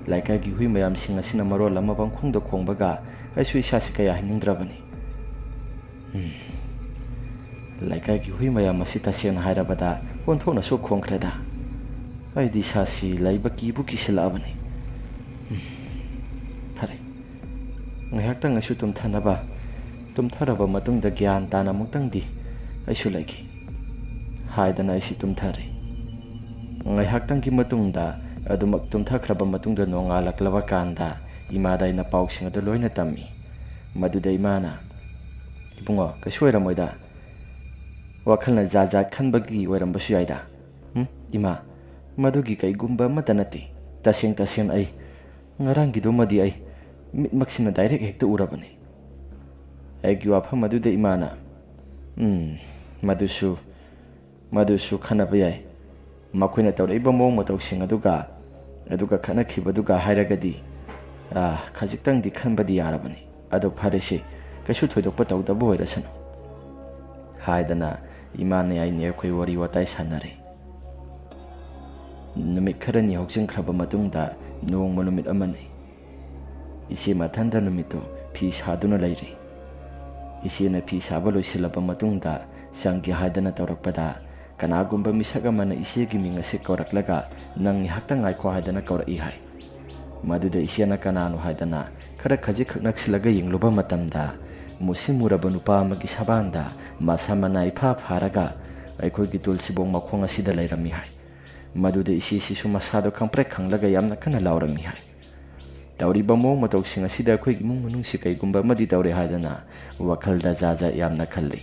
ꯂꯩꯀꯥꯏꯒꯤ ꯍꯨꯏ ꯃꯌꯥꯝꯁꯤꯡ ꯑꯁꯤꯅ ꯃꯔꯣꯜ ꯑꯃ ꯄꯪꯈꯣꯡꯗ ꯈꯣꯡꯕꯒ ꯑꯩꯁꯨ ꯏꯁꯥꯁꯤ ꯀꯌꯥ ꯍꯤꯡꯅꯤꯡꯗ꯭ꯔꯕꯅꯤ꯫ ꯎꯝ꯫ ꯂꯩꯀꯥꯏꯒꯤ ꯍꯨꯏ ꯃꯌꯥꯝ ꯑꯁꯤ ꯇꯁꯦꯡꯅ ꯍꯥꯏꯔꯕꯗ ꯑꯣꯟꯊꯣꯛꯅꯁꯨ ꯈꯣꯡꯈ꯭ꯔꯦꯗ꯫ ꯑꯩꯗꯤ ꯏꯁꯥꯁꯤ ꯂꯩꯕ ꯀꯤꯕꯨ ꯀꯤꯁꯤꯜꯂꯛꯑꯕꯅꯤ꯫ ꯎꯝ꯫ ꯐꯔꯦ꯫ ꯉꯥꯏꯍꯥꯛꯇꯪ ꯑꯩꯁꯨ ꯇꯨꯝꯊꯅꯕ, ꯇꯨꯝꯊꯔꯕ ꯃꯇꯨꯡꯗ ꯒ꯭ꯌꯥꯟ ꯇꯥꯅ ꯑꯃꯨꯛꯇꯪꯗꯤ ꯑꯩꯁꯨ ꯂꯩꯈꯤ ꯍꯥꯏꯗꯅ ꯑꯩꯁꯤ ꯇꯨꯝꯊꯔꯦ꯫ ꯉꯥꯏꯍꯥꯛꯇꯪꯒꯤ ꯃꯇꯨꯡꯗ ꯑꯗꯨꯃꯛ ꯇꯨꯝꯊꯈ꯭ꯔꯕ ꯃꯇꯨꯡꯗ ꯅꯣꯡꯉꯥꯜꯂꯛꯂꯕ ꯀꯥꯟꯗ ꯏꯃꯥꯗ ꯑꯩꯅ ꯄꯥꯎꯁꯤꯡ ꯑꯗꯨ ꯂꯣꯏꯅ ꯇꯝꯃꯤ꯫ ꯃꯗꯨꯗ ꯏꯃꯥꯅ, "ꯏꯕꯨꯡꯉꯣ, ꯀꯩꯁꯨ ꯑꯣꯏꯔꯝꯃꯣꯏꯗ꯫ ꯋꯥꯈꯜꯅ ꯖꯥꯠ ꯖꯥꯠ ꯈꯟꯕꯒꯤ ꯑꯣꯏꯔꯝꯕꯁꯨ ꯌꯥꯏꯗ꯫ ꯎꯝ, ꯏꯃꯥ, ꯃꯗꯨꯒꯤ ꯀꯩꯒꯨꯝꯕ ꯑꯃꯠꯇ ꯅꯠꯇꯦ꯫ ꯇꯁꯦꯡ ꯇꯁꯦꯡ ꯑꯩ ꯉꯔꯥꯡꯒꯤꯗꯨꯃꯗꯤ ꯑꯩ ꯃꯤꯠꯃꯛꯁꯤꯅ ꯗꯥꯏꯔꯦꯛ ꯍꯦꯛꯇ ꯎꯔꯕꯅꯤ꯫ ꯑꯩꯒꯤ ꯋꯥꯐꯝ ꯑꯗꯨꯗ ꯏꯃꯥꯅ, ꯎꯝ, ꯃꯗꯨꯁꯨ, ꯃꯗꯨꯁꯨ ꯈꯟꯅꯕ ꯌꯥꯏ꯫ ꯃꯈꯣꯏꯅ ꯇꯧꯔꯛꯏꯕ ꯃꯑꯣꯡ ꯃꯇꯧꯁꯤꯡ ꯑꯗꯨꯒ, ꯑꯗꯨꯒ ꯈꯠꯅꯈꯤꯕꯗꯨꯒ ꯍꯥꯏꯔꯒꯗꯤ, ꯑꯥ, ꯈꯖꯤꯛꯇꯪꯗꯤ ꯈꯟꯕꯗꯤ ꯌꯥꯔꯕꯅꯤ꯫ ꯑꯗꯨ ꯐꯔꯦꯁꯦ, ꯀꯩꯁꯨ ꯊꯣꯏꯗꯣꯛꯄ ꯇꯧꯗꯕ ꯑꯣꯏꯔꯁꯅꯨ" ꯍꯥꯏꯗꯅ ꯏꯃꯥꯅꯦ ꯑꯩꯅꯦ ꯑꯩꯈꯣꯏ ꯋꯥꯔꯤ ꯋꯥꯇꯥꯏ ꯁꯥꯟꯅꯔꯦ꯫ ꯅꯨꯃꯤꯠ ꯈꯔꯅꯤ ꯍꯧꯖꯤꯟꯈ꯭ꯔꯕ ꯃꯇꯨꯡꯗ ꯅꯣꯡꯃ ꯅꯨꯃꯤꯠ ꯑꯃꯅꯤ꯫ ꯏꯆꯦ ꯃꯊꯟꯇ ꯅꯨꯃꯤꯠꯇꯨ ꯐꯤ ꯁꯥꯗꯨꯅ ꯂꯩꯔꯤ꯫ ꯏꯆꯦꯅ ꯐꯤ ꯁꯥꯕ ꯂꯣꯏꯁꯤꯜꯂꯕ ꯃꯇꯨꯡꯗ ꯆꯪꯒꯦ ꯍꯥꯏꯗꯅ ꯇꯧꯔꯛꯄꯗ, ꯀꯅꯥꯒꯨꯝꯕ ꯃꯤꯁꯛ ꯑꯃꯅ ꯏꯆꯦꯒꯤ ꯃꯤꯡ ꯑꯁꯤ ꯀꯧꯔꯛꯂꯒ, "ꯅꯪ ꯉꯥꯏꯍꯥꯛꯇꯪ ꯉꯥꯏꯈꯣ" ꯍꯥꯏꯗꯅ ꯀꯧꯔꯛꯏ ꯍꯥꯏ꯫ ꯃꯗꯨꯗ ꯏꯆꯦꯅ ꯀꯅꯥꯅꯣ ꯍꯥꯏꯗꯅ ꯈꯔ ꯈꯖꯤꯛꯈꯛ ꯅꯛꯁꯤꯜꯂꯒ ꯌꯦꯡꯂꯨꯕ ꯃꯇꯝꯗ, ꯃꯨꯁꯤꯟ ꯃꯨꯔꯕ ꯅꯨꯄꯥ ꯑꯃꯒꯤ ꯁꯕꯥꯟꯗ ꯃꯁꯝ ꯃꯅꯥ ꯏꯐꯥ ꯐꯥꯔꯒ ꯑꯩꯈꯣꯏꯒꯤ ꯇꯨꯜꯁꯤꯕꯣꯡ ꯃꯈꯣꯡ ꯑꯁꯤꯗ ꯂꯩꯔꯝꯃꯤ ꯍꯥꯏ꯫ ꯃꯗꯨꯗ ꯏꯆꯦꯁꯤꯁꯨ ꯃꯁꯥꯗꯣ ꯈꯪꯄ꯭ꯔꯦꯛ ꯈꯪꯂꯒ ꯌꯥꯝꯅ ꯀꯟꯅ ꯂꯥꯎꯔꯝꯃꯤ ꯍꯥꯏ꯫ ꯇꯧꯔꯤꯕ ꯃꯑꯣꯡ ꯃꯇꯧꯁꯤꯡ ꯑꯁꯤꯗ ꯑꯩꯈꯣꯏꯒꯤ ꯏꯃꯨꯡ ꯃꯅꯨꯡꯁꯤ ꯀꯩꯒꯨꯝꯕ ꯑꯃꯗꯤ ꯇꯧꯔꯦ ꯍꯥꯏꯗꯅ ꯋꯥꯈꯜꯗ ꯖꯥꯠ ꯖꯥꯠ ꯌꯥꯝꯅ ꯈꯜꯂꯤ꯫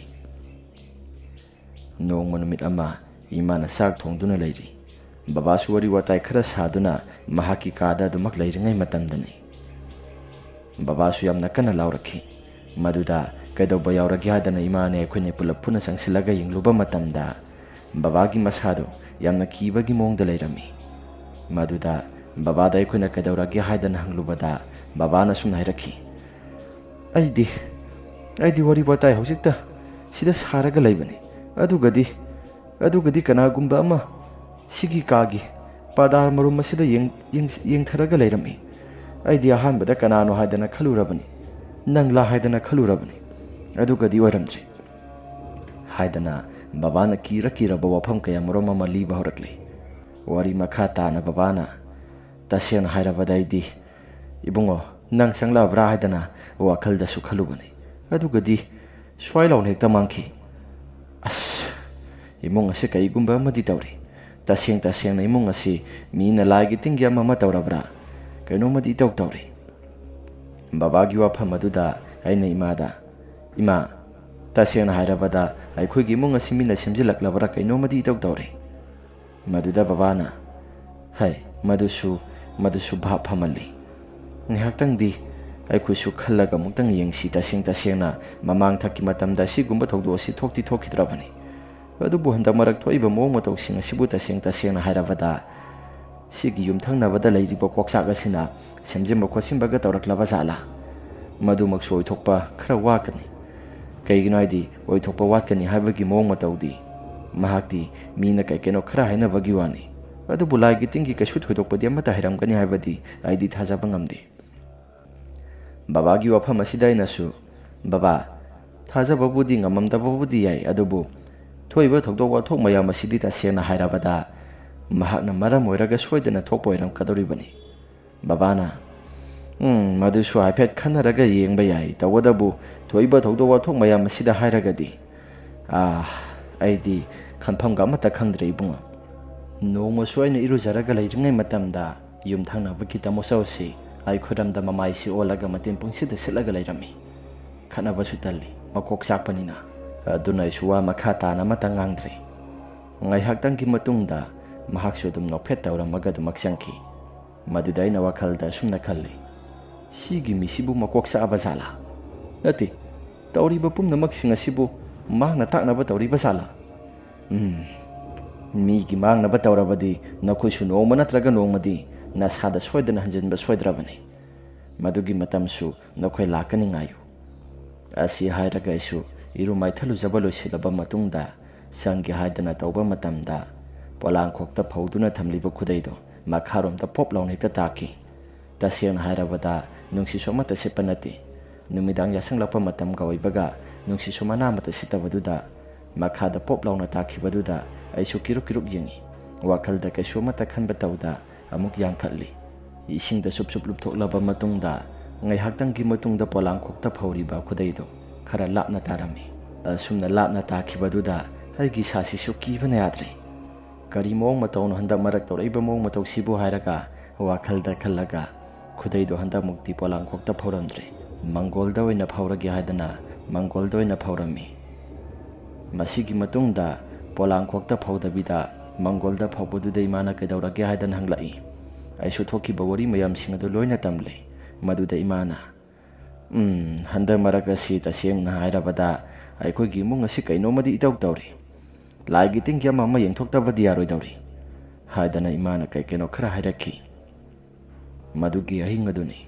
ꯅꯣꯡꯃ ꯅꯨꯃꯤꯠ ꯑꯃ ꯏꯃꯥꯅ ꯆꯥꯛ ꯊꯣꯡꯗꯨꯅ ꯂꯩꯔꯤ꯫ ꯕꯕꯥꯁꯨ ꯋꯥꯔꯤ ꯋꯥꯇꯥꯏ ꯈꯔ ꯁꯥꯗꯨꯅ ꯃꯍꯥꯛꯀꯤ ꯀꯥꯗ ꯑꯗꯨꯃꯛ ꯂꯩꯔꯤꯉꯩ ꯃꯇꯝꯗꯅꯤ꯫ ꯕꯕꯥꯁꯨ ꯌꯥꯝꯅ ꯀꯟꯅ ꯂꯥꯎꯔꯛꯈꯤ꯫ ꯃꯗꯨꯗ ꯀꯩꯗꯧꯕ ꯌꯥꯎꯔꯒꯦ ꯍꯥꯏꯗꯅ ꯏꯃꯥꯅꯦ ꯑꯩꯈꯣꯏꯅ ꯄꯨꯂꯞ ꯄꯨꯟꯅ ꯆꯪꯁꯤꯜꯂꯒ ꯌꯦꯡꯂꯨꯕ ꯃꯇꯝꯗ, ꯕꯕꯥꯒꯤ ꯃꯁꯥꯗꯨ ꯌꯥꯝꯅ ꯀꯤꯕꯒꯤ ꯃꯑꯣꯡꯗ ꯂꯩꯔꯝꯃꯤ꯫ ꯃꯗꯨꯗ ꯕꯕꯥꯗ ꯑꯩꯈꯣꯏꯅ ꯀꯩꯗꯧꯔꯒꯦ ꯍꯥꯏꯗꯅ ꯍꯪꯂꯨꯕꯗ, ꯕꯕꯥꯅ ꯁꯨꯝꯅ ꯍꯥꯏꯔꯛꯈꯤ, "ꯑꯩꯗꯤ, ꯑꯩꯗꯤ ꯋꯥꯔꯤ ꯋꯥꯇꯥꯏ ꯍꯧꯖꯤꯛꯇ ꯁꯤꯗ ꯁꯥꯔꯒ ꯂꯩꯕꯅꯤ꯫ ꯑꯗꯨꯒꯗꯤ, ꯑꯗꯨꯒꯗꯤ ꯀꯅꯥꯒꯨꯝꯕ ꯑꯃ ꯁꯤꯒꯤ ꯀꯥꯒꯤ ꯄꯥꯔꯗꯥ ꯃꯔꯨꯝ ꯑꯁꯤꯗ ꯌꯦꯡ-, ꯌꯦꯡ-, ꯌꯦꯡꯊꯔꯒ ꯂꯩꯔꯝꯃꯤ꯫ ꯑꯩꯗꯤ ꯑꯍꯥꯟꯕꯗ ꯀꯅꯥꯅꯣ ꯍꯥꯏꯗꯅ ꯈꯜꯂꯨꯔꯕꯅꯤ, ꯅꯪꯂꯥ ꯍꯥꯏꯗꯅ ꯈꯜꯂꯨꯔꯕꯅꯤ, ꯑꯗꯨꯒꯗꯤ ꯑꯣꯏꯔꯝꯗ꯭ꯔꯦ" ꯍꯥꯏꯗꯅ ꯕꯕꯥꯅ ꯀꯤꯔ ꯀꯤꯔꯕ ꯋꯥꯐꯝ ꯀꯌꯥ ꯃꯔꯨꯝ ꯑꯃ ꯂꯤꯕ ꯍꯧꯔꯛꯂꯤ꯫ ꯋꯥꯔꯤ ꯃꯈꯥ ꯇꯥꯅ ꯕꯕꯥꯅ, "ꯇꯁꯦꯡꯅ ꯍꯥꯏꯔꯕꯗ ꯑꯩꯗꯤ, ꯏꯕꯨꯡꯉꯣ, ꯅꯪ ꯆꯪꯂꯛꯑꯕ꯭ꯔꯥ ꯍꯥꯏꯗꯅ ꯋꯥꯈꯜꯗꯁꯨ ꯈꯜꯂꯨꯕꯅꯤ꯫ ꯑꯗꯨꯒꯗꯤ ꯁ꯭ꯋꯥꯏ ꯂꯥꯎꯅ ꯍꯦꯛꯇ ꯃꯥꯡꯈꯤ꯫ ꯑꯁ, ꯏꯃꯨꯡ ꯑꯁꯤ ꯀꯩꯒꯨꯝꯕ ꯑꯃꯗꯤ ꯇꯧꯔꯤ꯫ ꯇꯁꯦꯡ ꯇꯁꯦꯡꯅ ꯏꯃꯨꯡ ꯑꯁꯤ ꯃꯤꯅ ꯂꯥꯏꯒꯤ ꯇꯤꯟꯒꯤ ꯑꯃ ꯑꯃ ꯇꯧꯔꯕ꯭ꯔꯥ? ꯀꯩꯅꯣꯝꯃꯗꯤ ꯏꯇꯧ ꯇꯧꯔꯤ"꯫ ꯕꯕꯥꯒꯤ ꯋꯥꯐꯝ ꯑꯗꯨꯗ ꯑꯩꯅ ꯏꯃꯥꯗ, "ꯏꯃꯥ, ꯇꯁꯦꯡꯅ ꯍꯥꯏꯔꯕꯗ ꯑꯩꯈꯣꯏꯒꯤ ꯏꯃꯨꯡ ꯑꯁꯤ ꯃꯤꯅ ꯁꯦꯝꯖꯤꯜꯂꯛꯂꯕ꯭ꯔꯥ ꯀꯩꯅꯣꯝꯃꯗꯤ ꯏꯇꯧ ꯇꯧꯔꯤ"꯫ ꯃꯗꯨꯗ ꯕꯕꯥꯅ, "ꯍꯩ, ꯃꯗꯨꯁꯨ, ꯃꯗꯨꯁꯨ ꯚꯥꯞ ꯐꯝꯍꯜꯂꯤ꯫ ꯉꯥꯏꯍꯥꯛꯇꯪꯗꯤ ꯑꯩꯈꯣꯏꯁꯨ ꯈꯜꯂꯒ ꯑꯃꯨꯛꯇꯪ ꯌꯦꯡꯁꯤ, ꯇꯁꯦꯡ ꯇꯁꯦꯡꯅ ꯃꯃꯥꯡ ꯊꯛꯀꯤ ꯃꯇꯝꯗ ꯑꯁꯤꯒꯨꯝꯕ ꯊꯧꯗꯣꯛ ꯑꯁꯤ ꯊꯣꯛꯇꯤ ꯊꯣꯛꯈꯤꯗ꯭ꯔꯕꯅꯤ꯫ ꯑꯗꯨꯕꯨ ꯍꯟꯗꯛ ꯃꯔꯛ ꯊꯣꯛꯏꯕ ꯃꯑꯣꯡ ꯃꯇꯧꯁꯤꯡ ꯑꯁꯤꯕꯨ ꯇꯁꯦꯡ ꯇꯁꯦꯡꯅ ꯍꯥꯏꯔꯕꯗ ꯁꯤꯒꯤ ꯌꯨꯝꯊꯪꯅꯕꯗ ꯂꯩꯔꯤꯕ ꯀꯣꯛꯆꯥꯛ ꯑꯁꯤꯅ ꯁꯦꯝꯖꯤꯟꯕ ꯈꯣꯠꯆꯤꯟꯕꯒ ꯇꯧꯔꯛꯂꯕ ꯖꯥꯠꯂꯥ? ꯃꯗꯨꯃꯛꯁꯨ ꯑꯣꯏꯊꯣꯛꯄ ꯈꯔ ꯋꯥꯠꯀꯅꯤ꯫ ꯀꯩꯒꯤꯅꯣ ꯍꯥꯏꯗꯤ, ꯑꯣꯏꯊꯣꯛꯄ ꯋꯥꯠꯀꯅꯤ ꯍꯥꯏꯕꯒꯤ ꯃꯑꯣꯡ ꯃꯇꯧꯗꯤ ꯃꯍꯥꯛꯇꯤ ꯃꯤꯅ ꯀꯩ ꯀꯩꯅꯣ ꯈꯔ ꯍꯥꯏꯅꯕꯒꯤ ꯋꯥꯅꯤ꯫ ꯑꯗꯨꯕꯨ ꯂꯥꯏꯒꯤ ꯇꯤꯟꯒꯤ ꯀꯩꯁꯨ ꯊꯣꯏꯗꯣꯛꯄꯗꯤ ꯑꯃꯠꯇ ꯍꯩꯔꯝꯒꯅꯤ ꯍꯥꯏꯕꯗꯤ ꯑꯩꯗꯤ ꯊꯥꯖꯕ ꯉꯝꯗꯦ"꯫ ꯕꯕꯥꯒꯤ ꯋꯥꯐꯝ ꯑꯁꯤꯗ ꯑꯩꯅꯁꯨ, "ꯕꯕꯥ, ꯊꯥꯖꯕꯕꯨꯗꯤ ꯉꯝꯃꯝꯗꯕꯕꯨꯗꯤ ꯌꯥꯏ, ꯑꯗꯨꯕꯨ ꯊꯣꯛꯏꯕ ꯊꯧꯗꯣꯛ ꯋꯥꯊꯣꯛ ꯃꯌꯥꯝ ꯑꯁꯤꯗꯤ ꯇꯁꯦꯡꯅ ꯍꯥꯏꯔꯕꯗ ꯃꯍꯥꯛꯅ ꯃꯔꯝ ꯑꯣꯏꯔꯒ ꯁꯣꯏꯗꯅ ꯊꯣꯛꯄ ꯑꯣꯏꯔꯝꯒꯗꯧꯔꯤꯕꯅꯤ"꯫ ꯕꯕꯥꯅ, "ꯎꯝ, ꯃꯗꯨꯁꯨ ꯍꯥꯏꯐꯦꯠ ꯈꯟꯅꯔꯒ ꯌꯦꯡꯕ ꯌꯥꯏ꯫ ꯇꯧꯕꯇꯕꯨ ꯊꯣꯛꯏꯕ ꯊꯧꯗꯣꯛ ꯋꯥꯊꯣꯛ ꯃꯌꯥꯝ ꯑꯁꯤꯗ ꯍꯥꯏꯔꯒꯗꯤ, ꯑꯥ, ꯑꯩꯗꯤ ꯈꯟꯐꯝꯒ ꯑꯃꯠꯇ ꯈꯪꯗ꯭ꯔꯦ ꯏꯕꯨꯡꯉꯣ꯫ ꯅꯣꯡꯃꯁꯨ ꯑꯩꯅ ꯏꯔꯨꯖꯔꯒ ꯂꯩꯔꯤꯉꯩ ꯃꯇꯝꯗ ꯌꯨꯝꯊꯪꯅꯕꯒꯤ ꯇꯥꯃꯣ ꯆꯧꯁꯤ ꯑꯩꯈꯣꯏꯔꯝꯗ ꯃꯃꯥꯏꯁꯤ ꯑꯣꯜꯂꯒ ꯃꯇꯤꯟ ꯄꯨꯡꯁꯤꯠꯇ ꯁꯤꯠꯂꯒ ꯂꯩꯔꯝꯃꯤ꯫ ꯈꯠꯅꯕꯁꯨ ꯇꯜꯂꯤ, ꯃꯀꯣꯛ ꯆꯥꯛꯄꯅꯤꯅ꯫ ꯑꯗꯨꯅ ꯑꯩꯁꯨ ꯋꯥ ꯃꯈꯥ ꯇꯥꯅ ꯑꯃꯠꯇ ꯉꯥꯡꯗ꯭ꯔꯦ"꯫ ꯉꯥꯏꯍꯥꯛꯇꯪꯒꯤ ꯃꯇꯨꯡꯗ ꯃꯍꯥꯛꯁꯨ ꯑꯗꯨꯝ ꯅꯣꯛꯐꯦꯠ ꯇꯧꯔꯝꯃꯒ ꯑꯗꯨꯃꯛ ꯆꯪꯈꯤ꯫ ꯃꯗꯨꯗ ꯑꯩꯅ ꯋꯥꯈꯜꯗ ꯑꯁꯨꯝꯅ ꯈꯜꯂꯤ, "ꯁꯤꯒꯤ ꯃꯤꯁꯤꯕꯨ ꯃꯀꯣꯛ ꯆꯥꯛꯑꯕ ꯖꯥꯠꯂꯥ? ꯅꯠꯇꯦ, ꯇꯧꯔꯤꯕ ꯄꯨꯝꯅꯃꯛꯁꯤꯡ ꯑꯁꯤꯕꯨ ꯃꯍꯥꯛꯅ ꯇꯥꯛꯅꯕ ꯇꯧꯔꯤꯕ ꯖꯥꯠꯂꯥ? ꯎꯝ, ꯃꯤꯒꯤ ꯃꯥꯡꯅꯕ ꯇꯧꯔꯕꯗꯤ ꯅꯈꯣꯏꯁꯨ ꯅꯣꯡꯃ ꯅꯠꯇ꯭ꯔꯒ ꯅꯣꯡꯃꯗꯤ ꯅꯁꯥꯗ ꯁꯣꯏꯗꯅ ꯍꯟꯖꯤꯟꯕ ꯁꯣꯏꯗ꯭ꯔꯕꯅꯤ꯫ ꯃꯗꯨꯒꯤ ꯃꯇꯝꯁꯨ ꯅꯈꯣꯏ ꯂꯥꯛꯀꯅꯤ, ꯉꯥꯏꯌꯨ꯫ ꯑꯁꯤ ꯍꯥꯏꯔꯒ ꯑꯩꯁꯨ ꯏꯔꯨ ꯃꯥꯏꯊꯜꯂꯨꯖꯕ ꯂꯣꯏꯁꯤꯜꯂꯕ ꯃꯇꯨꯡꯗ ꯆꯪꯒꯦ ꯍꯥꯏꯗꯅ ꯇꯧꯕ ꯃꯇꯝꯗ, ꯄꯣꯂꯥꯡꯈꯣꯛꯇ ꯐꯧꯗꯨꯅ ꯊꯝꯂꯤꯕ ꯈꯨꯗꯩꯗꯣ ꯃꯈꯥꯔꯣꯝꯗ ꯄꯣꯞ ꯂꯥꯎꯅ ꯍꯦꯛꯇ ꯇꯥꯈꯤ꯫ ꯇꯁꯦꯡꯅ ꯍꯥꯏꯔꯕꯗ, ꯅꯨꯡꯁꯤꯠꯁꯨ ꯑꯃꯠꯇ ꯁꯤꯠꯄ ꯅꯠꯇꯦ꯫ ꯅꯨꯃꯤꯗꯥꯡ ꯌꯥꯁꯪꯂꯛꯄ ꯃꯇꯝꯒ ꯑꯣꯏꯕꯒ ꯅꯨꯡꯁꯤꯠꯁꯨ ꯃꯅꯥ ꯑꯃꯠꯇ ꯁꯤꯠꯇꯕꯗꯨꯗ, ꯃꯈꯥꯗ ꯄꯣꯞ ꯂꯥꯎꯅ ꯇꯥꯈꯤꯕꯗꯨꯗ ꯑꯩꯁꯨ ꯀꯤꯔꯨꯛ ꯀꯤꯔꯨꯛ ꯌꯦꯡꯉꯤ꯫ ꯋꯥꯈꯜꯗ ꯀꯩꯁꯨ ꯑꯃꯠꯇ ꯈꯟꯕ ꯇꯧꯗ ꯑꯃꯨꯛ ꯌꯥꯡꯈꯠꯂꯤ꯫ ꯏꯁꯤꯡꯗ ꯁꯨꯞ ꯁꯨꯞ ꯂꯨꯞꯊꯣꯛꯂꯕ ꯃꯇꯨꯡꯗ, ꯉꯥꯏꯍꯥꯛꯇꯪꯒꯤ ꯃꯇꯨꯡꯗ ꯄꯣꯂꯥꯡꯈꯣꯛꯇ ꯐꯧꯔꯤꯕ ꯈꯨꯗꯩꯗꯨ ꯈꯔ ꯂꯥꯞꯅ ꯇꯥꯔꯝꯃꯤ꯫ ꯑꯁꯨꯝꯅ ꯂꯥꯞꯅ ꯇꯥꯈꯤꯕꯗꯨꯗ ꯑꯩꯒꯤ ꯏꯁꯥꯁꯤꯁꯨ ꯀꯤꯕꯅ ꯌꯥꯗ꯭ꯔꯦ꯫ ꯀꯔꯤ ꯃꯑꯣꯡ ꯃꯇꯧꯅꯣ ꯍꯟꯗꯛ ꯃꯔꯛ ꯇꯧꯔꯛꯏꯕ ꯃꯑꯣꯡ ꯃꯇꯧꯁꯤꯕꯨ ꯍꯥꯏꯔꯒ ꯋꯥꯈꯜꯗ ꯈꯜꯂꯒ, ꯈꯨꯗꯩꯗꯣ ꯍꯟꯗꯛꯃꯨꯛꯇꯤ ꯄꯣꯂꯥꯡꯈꯣꯛꯇ ꯐꯧꯔꯝꯗ꯭ꯔꯦ꯫ ꯃꯪꯒꯣꯜꯗ ꯑꯣꯏꯅ ꯐꯧꯔꯒꯦ ꯍꯥꯏꯗꯅ ꯃꯪꯒꯣꯜꯗ ꯑꯣꯏꯅ ꯐꯧꯔꯝꯃꯤ꯫ ꯃꯁꯤꯒꯤ ꯃꯇꯨꯡꯗ ꯄꯣꯂꯥꯡꯈꯣꯛꯇ ꯐꯧꯗꯕꯤꯗ ꯃꯪꯒꯣꯜꯗ ꯐꯧꯕꯗꯨꯗ ꯏꯃꯥꯅ ꯀꯩꯗꯧꯔꯒꯦ ꯍꯥꯏꯗꯅ ꯍꯪꯂꯛꯏ꯫ ꯑꯩꯁꯨ ꯊꯣꯛꯈꯤꯕ ꯋꯥꯔꯤ ꯃꯌꯥꯝꯁꯤꯡ ꯑꯗꯨ ꯂꯣꯏꯅ ꯇꯝꯂꯦ꯫ ꯃꯗꯨꯗ ꯏꯃꯥꯅ, "ꯎꯝ, ꯍꯟꯗꯛ ꯃꯔꯛ ꯑꯁꯤ ꯇꯁꯦꯡꯅ ꯍꯥꯏꯔꯕꯗ ꯑꯩꯈꯣꯏꯒꯤ ꯏꯃꯨꯡ ꯑꯁꯤ ꯀꯩꯅꯣꯝꯃꯗꯤ ꯏꯇꯧ ꯇꯧꯔꯤ꯫ ꯂꯥꯏꯒꯤ ꯇꯤꯟꯒꯤ ꯑꯃ ꯑꯃ ꯌꯦꯡꯊꯣꯛꯇꯕꯗꯤ ꯌꯥꯔꯣꯏꯗꯧꯔꯤ," ꯍꯥꯏꯗꯅ ꯏꯃꯥꯅ ꯀꯩ ꯀꯩꯅꯣ ꯈꯔ ꯍꯥꯏꯔꯛꯈꯤ꯫ ꯃꯗꯨꯒꯤ ꯑꯍꯤꯡ ꯑꯗꯨꯅꯤ꯫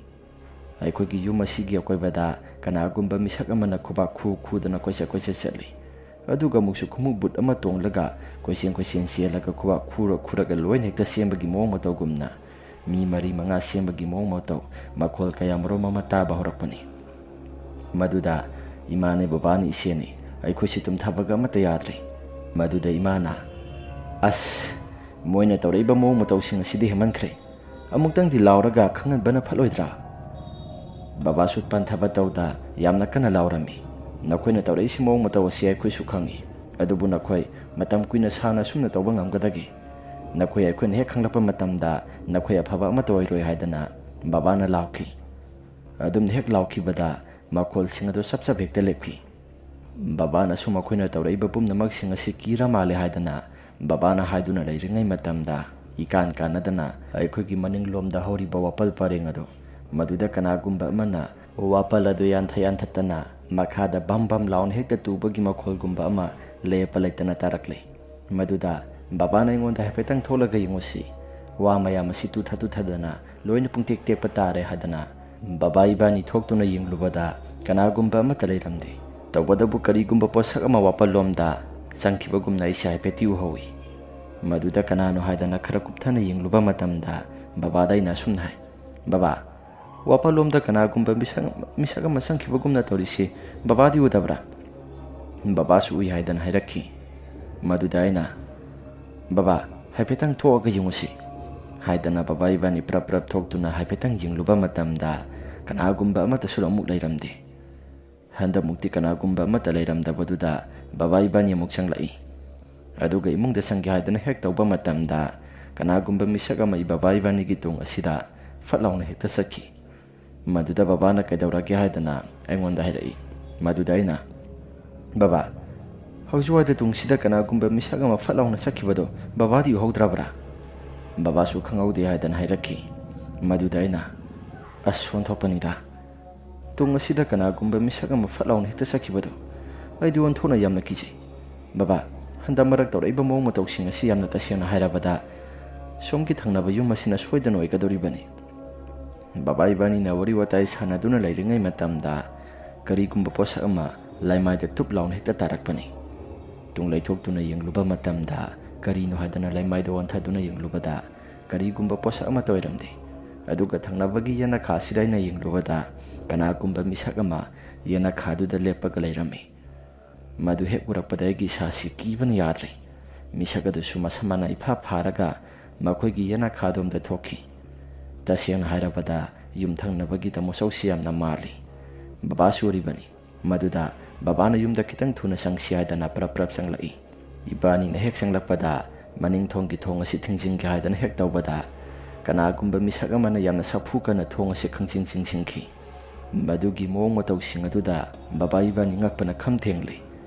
ꯑꯩꯈꯣꯏꯒꯤ ꯌꯨꯝ ꯑꯁꯤꯒꯤ ꯑꯀꯣꯏꯕꯗ ꯀꯅꯥꯒꯨꯝꯕ ꯃꯤꯁꯛ ꯑꯃꯅ ꯈꯨꯕꯥꯛ ꯈꯨ ꯈꯨꯗꯅ ꯀꯣꯏꯆꯠ ꯀꯣꯏꯆꯠ ꯆꯠꯂꯤ꯫ ꯑꯗꯨꯒ ꯑꯃꯨꯛꯁꯨ ꯈꯣꯡꯎꯞ ꯕꯨꯠ ꯑꯃ ꯇꯣꯡꯂꯒ ꯀꯣꯏꯆꯦꯟ ꯀꯣꯏꯆꯦꯟ ꯆꯦꯜꯂꯒ ꯈꯨꯕꯥꯛ ꯈꯨꯔ ꯈꯨꯔꯒ ꯂꯣꯏꯅ ꯍꯦꯛꯇ ꯆꯦꯟꯕꯒꯤ ꯃꯑꯣꯡ ꯃꯇꯧꯒꯨꯝꯅ, ꯃꯤ ꯃꯔꯤ ꯃꯉꯥ ꯆꯦꯟꯕꯒꯤ ꯃꯑꯣꯡ ꯃꯇꯧ, ꯃꯈꯣꯜ ꯀꯌꯥ ꯃꯔꯨꯝ ꯑꯃ ꯇꯥꯕ ꯍꯧꯔꯛꯄꯅꯤ꯫ ꯃꯗꯨꯗ ꯏꯃꯥꯅꯦ, ꯕꯕꯥꯅꯦ, ꯏꯆꯦꯅꯦ, ꯑꯩꯈꯣꯏꯁꯤ ꯇꯨꯝꯊꯕꯒ ꯑꯃꯠꯇ ꯌꯥꯗ꯭ꯔꯦ꯫ ꯃꯗꯨꯗ ꯏꯃꯥꯅ, "ꯑꯁ, ꯃꯣꯏꯅ ꯇꯧꯔꯛꯏꯕ ꯃꯑꯣꯡ ꯃꯇꯧꯁꯤꯡ ꯑꯁꯤꯗꯤ ꯍꯦꯟꯃꯟꯈ꯭ꯔꯦ꯫ ꯑꯃꯨꯛꯇꯪꯗꯤ ꯂꯥꯎꯔꯒ ꯈꯪꯍꯟꯕꯅ ꯐꯠꯂꯣꯏꯗ꯭ꯔꯥ?" ꯕꯕꯥꯁꯨ ꯄꯟꯊꯕ ꯇꯧꯗ ꯌꯥꯝꯅ ꯀꯟꯅ ꯂꯥꯎꯔꯝꯃꯤ꯫ "ꯅꯈꯣꯏꯅ ꯇꯧꯔꯛꯏꯁꯤ ꯃꯑꯣꯡ ꯃꯇꯧ ꯑꯁꯤ ꯑꯩꯈꯣꯏꯁꯨ ꯈꯪꯏ, ꯑꯗꯨꯕꯨ ꯅꯈꯣꯏ ꯃꯇꯝ ꯀꯨꯏꯅ ꯁꯥꯡꯅ ꯑꯁꯨꯝꯅ ꯇꯧꯕ ꯉꯝꯒꯗꯒꯦ? ꯅꯈꯣꯏ ꯑꯩꯈꯣꯏꯅ ꯍꯦꯛ ꯈꯪꯂꯛꯄ ꯃꯇꯝꯗ ꯅꯈꯣꯏ ꯑꯐꯕ ꯑꯃꯠꯇ ꯑꯣꯏꯔꯣꯏ," ꯍꯥꯏꯗꯅ ꯕꯕꯥꯅ ꯂꯥꯎꯈꯤ꯫ ꯑꯗꯨꯝꯅ ꯍꯦꯛ ꯂꯥꯎꯈꯤꯕꯗ ꯃꯈꯣꯜꯁꯤꯡ ꯑꯗꯨ ꯆꯞ ꯆꯞ ꯍꯦꯛꯇ ꯂꯦꯞꯈꯤ꯫ ꯕꯕꯥꯅꯁꯨ ꯃꯈꯣꯏꯅ ꯇꯧꯔꯛꯏꯕ ꯄꯨꯝꯅꯃꯛꯁꯤꯡ ꯑꯁꯤ ꯀꯤꯔ ꯃꯥꯜꯂꯦ ꯍꯥꯏꯗꯅ ꯕꯕꯥꯅ ꯍꯥꯏꯗꯨꯅ ꯂꯩꯔꯤꯉꯩ ꯃꯇꯝꯗ, ꯏꯀꯥꯟ ꯀꯥꯟꯅꯗꯅ ꯑꯩꯈꯣꯏꯒꯤ ꯃꯅꯤꯡꯂꯣꯝꯗ ꯍꯧꯔꯤꯕ ꯋꯥꯄꯜ ꯄꯔꯦꯡ ꯑꯗꯨ, ꯃꯗꯨꯗ ꯀꯅꯥꯒꯨꯝꯕ ꯑꯃꯅ ꯋꯥꯄꯜ ꯑꯗꯨ ꯌꯥꯟꯊ ꯌꯥꯟꯊꯠꯇꯅ ꯃꯈꯥꯗ ꯕꯝ ꯕꯝ ꯂꯥꯎꯅ ꯍꯦꯛꯇ ꯇꯨꯕꯒꯤ ꯃꯈꯣꯜꯒꯨꯝꯕ ꯑꯃ ꯂꯦꯞꯄ ꯂꯩꯇꯅ ꯇꯥꯔꯛꯂꯦ꯫ ꯃꯗꯨꯗ "ꯕꯕꯥꯅ ꯑꯩꯉꯣꯟꯗ ꯍꯥꯏꯐꯦꯠꯇꯪ ꯊꯣꯛꯂꯒ ꯌꯦꯡꯉꯨꯁꯤ, ꯋꯥ ꯃꯌꯥꯝ ꯑꯁꯤ ꯇꯨꯊ ꯇꯨꯊꯗꯅ ꯂꯣꯏꯅ ꯄꯨꯡꯇꯦꯛ ꯇꯦꯛꯄ ꯇꯥꯔꯦ" ꯍꯥꯏꯗꯅ ꯕꯕꯥ ꯏꯕꯥꯅꯤ ꯊꯣꯛꯇꯨꯅ ꯌꯦꯡꯂꯨꯕꯗ ꯀꯅꯥꯒꯨꯝꯕ ꯑꯃꯠꯇ ꯂꯩꯔꯝꯗꯦ꯫ ꯇꯧꯕꯇꯕꯨ ꯀꯔꯤꯒꯨꯝꯕ ꯄꯣꯠꯁꯛ ꯑꯃ ꯋꯥꯄꯜꯂꯣꯝꯗ ꯆꯪꯈꯤꯕꯒꯨꯝꯅ ꯑꯩꯁꯦ ꯍꯥꯏꯐꯦꯠꯇꯤ ꯎꯍꯧꯏ꯫ ꯃꯗꯨꯗ ꯀꯅꯥꯅꯣ ꯍꯥꯏꯗꯅ ꯈꯔ ꯀꯨꯞꯊꯅ ꯌꯦꯡꯂꯨꯕ ꯃꯇꯝꯗ ꯕꯕꯥꯗ ꯑꯩꯅ ꯑꯁꯨꯝꯅ ꯍꯥꯏ, "ꯕꯕꯥ, ꯋꯥꯄꯜꯂꯣꯝꯗ ꯀꯅꯥꯒꯨꯝꯕ ꯃꯤꯁꯛ, ꯃꯤꯁꯛ ꯑꯃ ꯆꯪꯈꯤꯕꯒꯨꯝꯅ ꯇꯧꯔꯤꯁꯤ ꯕꯕꯥꯗꯤ ꯎꯗꯕ꯭ꯔꯥ?" "ꯕꯕꯥꯁꯨ ꯎꯏ" ꯍꯥꯏꯗꯅ ꯍꯥꯏꯔꯛꯈꯤ꯫ ꯃꯗꯨꯗ ꯑꯩꯅ, "ꯕꯕꯥ, ꯍꯥꯏꯐꯦꯠꯇꯪ ꯊꯣꯛꯑꯒ ꯌꯦꯡꯉꯨꯁꯤ" ꯍꯥꯏꯗꯅ ꯕꯕꯥ ꯏꯕꯥꯅꯤ ꯄ꯭ꯔꯞ ꯄ꯭ꯔꯞ ꯊꯣꯛꯇꯨꯅ ꯍꯥꯏꯐꯦꯠꯇꯪ ꯌꯦꯡꯂꯨꯕ ꯃꯇꯝꯗ ꯀꯅꯥꯒꯨꯝꯕ ꯑꯃꯠꯇꯁꯨ ꯑꯃꯨꯛ ꯂꯩꯔꯝꯗꯦ꯫ ꯍꯟꯗꯛꯃꯨꯛꯇꯤ ꯀꯅꯥꯒꯨꯝꯕ ꯑꯃꯠꯇ ꯂꯩꯔꯝꯗꯕꯗꯨꯗ ꯕꯕꯥ ꯏꯕꯥꯅꯤ ꯑꯃꯨꯛ ꯆꯪꯂꯛꯏ꯫ ꯑꯗꯨꯒ ꯏꯃꯨꯡꯗ ꯆꯪꯒꯦ ꯍꯥꯏꯗꯅ ꯍꯦꯛ ꯇꯧꯕ ꯃꯇꯝꯗ ꯀꯅꯥꯒꯨꯝꯕ ꯃꯤꯁꯛ ꯑꯃ ꯏ-, ꯕꯕꯥ ꯏꯕꯥꯅꯤꯒꯤ ꯇꯨꯡ ꯑꯁꯤꯗ ꯐꯠ ꯂꯥꯎꯅ ꯍꯦꯛꯇ ꯆꯠꯈꯤ꯫ ꯃꯗꯨꯗ ꯕꯕꯥꯅ ꯀꯩꯗꯧꯔꯒꯦ ꯍꯥꯏꯗꯅ ꯑꯩꯉꯣꯟꯗ ꯍꯥꯏꯔꯛꯏ꯫ ꯃꯗꯨꯗ ꯑꯩꯅ, "ꯕꯕꯥ, ꯍꯧꯖꯤꯛꯋꯥꯏꯗ ꯇꯨꯡꯁꯤꯗ ꯀꯅꯥꯒꯨꯝꯕ ꯃꯤꯁꯛ ꯑꯃ ꯐꯠ ꯂꯥꯎꯅ ꯆꯠꯈꯤꯕꯗꯣ ꯕꯕꯥꯗꯤ ꯎꯍꯧꯗ꯭ꯔꯕ꯭ꯔꯥ?" ꯕꯕꯥꯁꯨ ꯈꯪꯍꯧꯗꯦ ꯍꯥꯏꯗꯅ ꯍꯥꯏꯔꯛꯈꯤ꯫ ꯃꯗꯨꯗ ꯑꯩꯅ, "ꯑꯁ, ꯑꯣꯟꯊꯣꯛꯄꯅꯤꯗ꯫ ꯇꯨꯡ ꯑꯁꯤꯗ ꯀꯅꯥꯒꯨꯝꯕ ꯃꯤꯁꯛ ꯑꯃ ꯐꯠ ꯂꯥꯎꯅ ꯍꯦꯛꯇ ꯆꯠꯈꯤꯕꯗꯣ ꯑꯩꯗꯤ ꯑꯣꯟꯊꯣꯛꯅ ꯌꯥꯝꯅ ꯀꯤꯖꯩ꯫ ꯕꯕꯥ, ꯍꯟꯗꯛ ꯃꯔꯛ ꯇꯧꯔꯛꯏꯕ ꯃꯑꯣꯡ ꯃꯇꯧꯁꯤꯡ ꯑꯁꯤ ꯌꯥꯝꯅ ꯇꯁꯦꯡꯅ ꯍꯥꯏꯔꯕꯗ ꯁꯣꯝꯒꯤ ꯊꯪꯅꯕ ꯌꯨꯝ ꯑꯁꯤꯅ ꯁꯣꯏꯗꯅ ꯑꯣꯏꯒꯗꯧꯔꯤꯕꯅꯤ"꯫ ꯕꯕꯥ ꯏꯕꯥꯅꯤꯅ ꯋꯥꯔꯤ ꯋꯥꯇꯥꯏ ꯁꯥꯟꯅꯗꯨꯅ ꯂꯩꯔꯤꯉꯩ ꯃꯇꯝꯗ ꯀꯔꯤꯒꯨꯝꯕ ꯄꯣꯠꯁꯛ ꯑꯃ ꯂꯩꯃꯥꯏꯗ ꯇꯨꯞ ꯂꯥꯎꯅ ꯍꯦꯛꯇ ꯇꯥꯔꯛꯄꯅꯤ꯫ ꯇꯨꯡ ꯂꯩꯊꯣꯛꯇꯨꯅ ꯌꯦꯡꯂꯨꯕ ꯃꯇꯝꯗ ꯀꯔꯤꯅꯣ ꯍꯥꯏꯗꯅ ꯂꯩꯃꯥꯏꯗ ꯑꯣꯟꯊꯗꯨꯅ ꯌꯦꯡꯂꯨꯕꯗ ꯀꯔꯤꯒꯨꯝꯕ ꯄꯣꯠꯁꯛ ꯑꯃꯠꯇ ꯑꯣꯏꯔꯝꯗꯦ꯫ ꯑꯗꯨꯒ ꯊꯪꯅꯕꯒꯤ ꯌꯦꯅꯈꯥ ꯑꯁꯤꯗ ꯑꯩꯅ ꯌꯦꯡꯂꯨꯕꯗ ꯀꯅꯥꯒꯨꯝꯕ ꯃꯤꯁꯛ ꯑꯃ ꯌꯦꯅꯈꯥꯗꯨꯗ ꯂꯦꯞꯄꯒ ꯂꯩꯔꯝꯃꯤ꯫ ꯃꯗꯨ ꯍꯦꯛ ꯎꯔꯛꯄꯗ ꯑꯩꯒꯤ ꯏꯁꯥꯁꯤ ꯀꯤꯕꯅ ꯌꯥꯗ꯭ꯔꯦ꯫ ꯃꯤꯁꯛ ꯑꯗꯨꯁꯨ ꯃꯁꯝ ꯃꯅꯥ ꯏꯐꯥ ꯐꯥꯔꯒ ꯃꯈꯣꯏꯒꯤ ꯌꯦꯅꯈꯥꯗꯣꯝꯗ ꯊꯣꯛꯈꯤ꯫ ꯇꯁꯦꯡꯅ ꯍꯥꯏꯔꯕꯗ ꯌꯨꯝꯊꯪꯅꯕꯒꯤ ꯇꯥꯃꯣ ꯆꯧꯁꯤ ꯌꯥꯝꯅ ꯃꯥꯜꯂꯤ꯫ ꯕꯕꯥꯁꯨ ꯎꯔꯤꯕꯅꯤ꯫ ꯃꯗꯨꯗ ꯕꯕꯥꯅ ꯌꯨꯝꯗ ꯈꯤꯇꯪ ꯊꯨꯅ ꯆꯪꯁꯤ ꯍꯥꯏꯗꯅ ꯄ꯭ꯔꯞ ꯄ꯭ꯔꯞ ꯆꯪꯂꯛꯏ꯫ ꯏꯕꯥꯅꯤꯅ ꯍꯦꯛ ꯆꯪꯂꯛꯄꯗ ꯃꯅꯤꯡ ꯊꯣꯡꯒꯤ ꯊꯣꯡ ꯑꯁꯤ ꯊꯤꯡꯖꯤꯟꯒꯦ ꯍꯥꯏꯗꯅ ꯍꯦꯛ ꯇꯧꯕꯗ ꯀꯅꯥꯒꯨꯝꯕ ꯃꯤꯁꯛ ꯑꯃꯅ ꯌꯥꯝꯅ ꯁꯥꯐꯨ ꯀꯟꯅ ꯊꯣꯡ ꯑꯁꯤ ꯈꯪꯆꯤꯡ ꯆꯤꯡꯁꯤꯟꯈꯤ꯫ ꯃꯗꯨꯒꯤ ꯃꯑꯣꯡ ꯃꯇꯧꯁꯤꯡ ꯑꯗꯨꯗ ꯕꯕꯥ ꯏꯕꯥꯅꯤ ꯉꯛꯄꯅ ꯈꯝ ꯊꯦꯡꯂꯦ꯫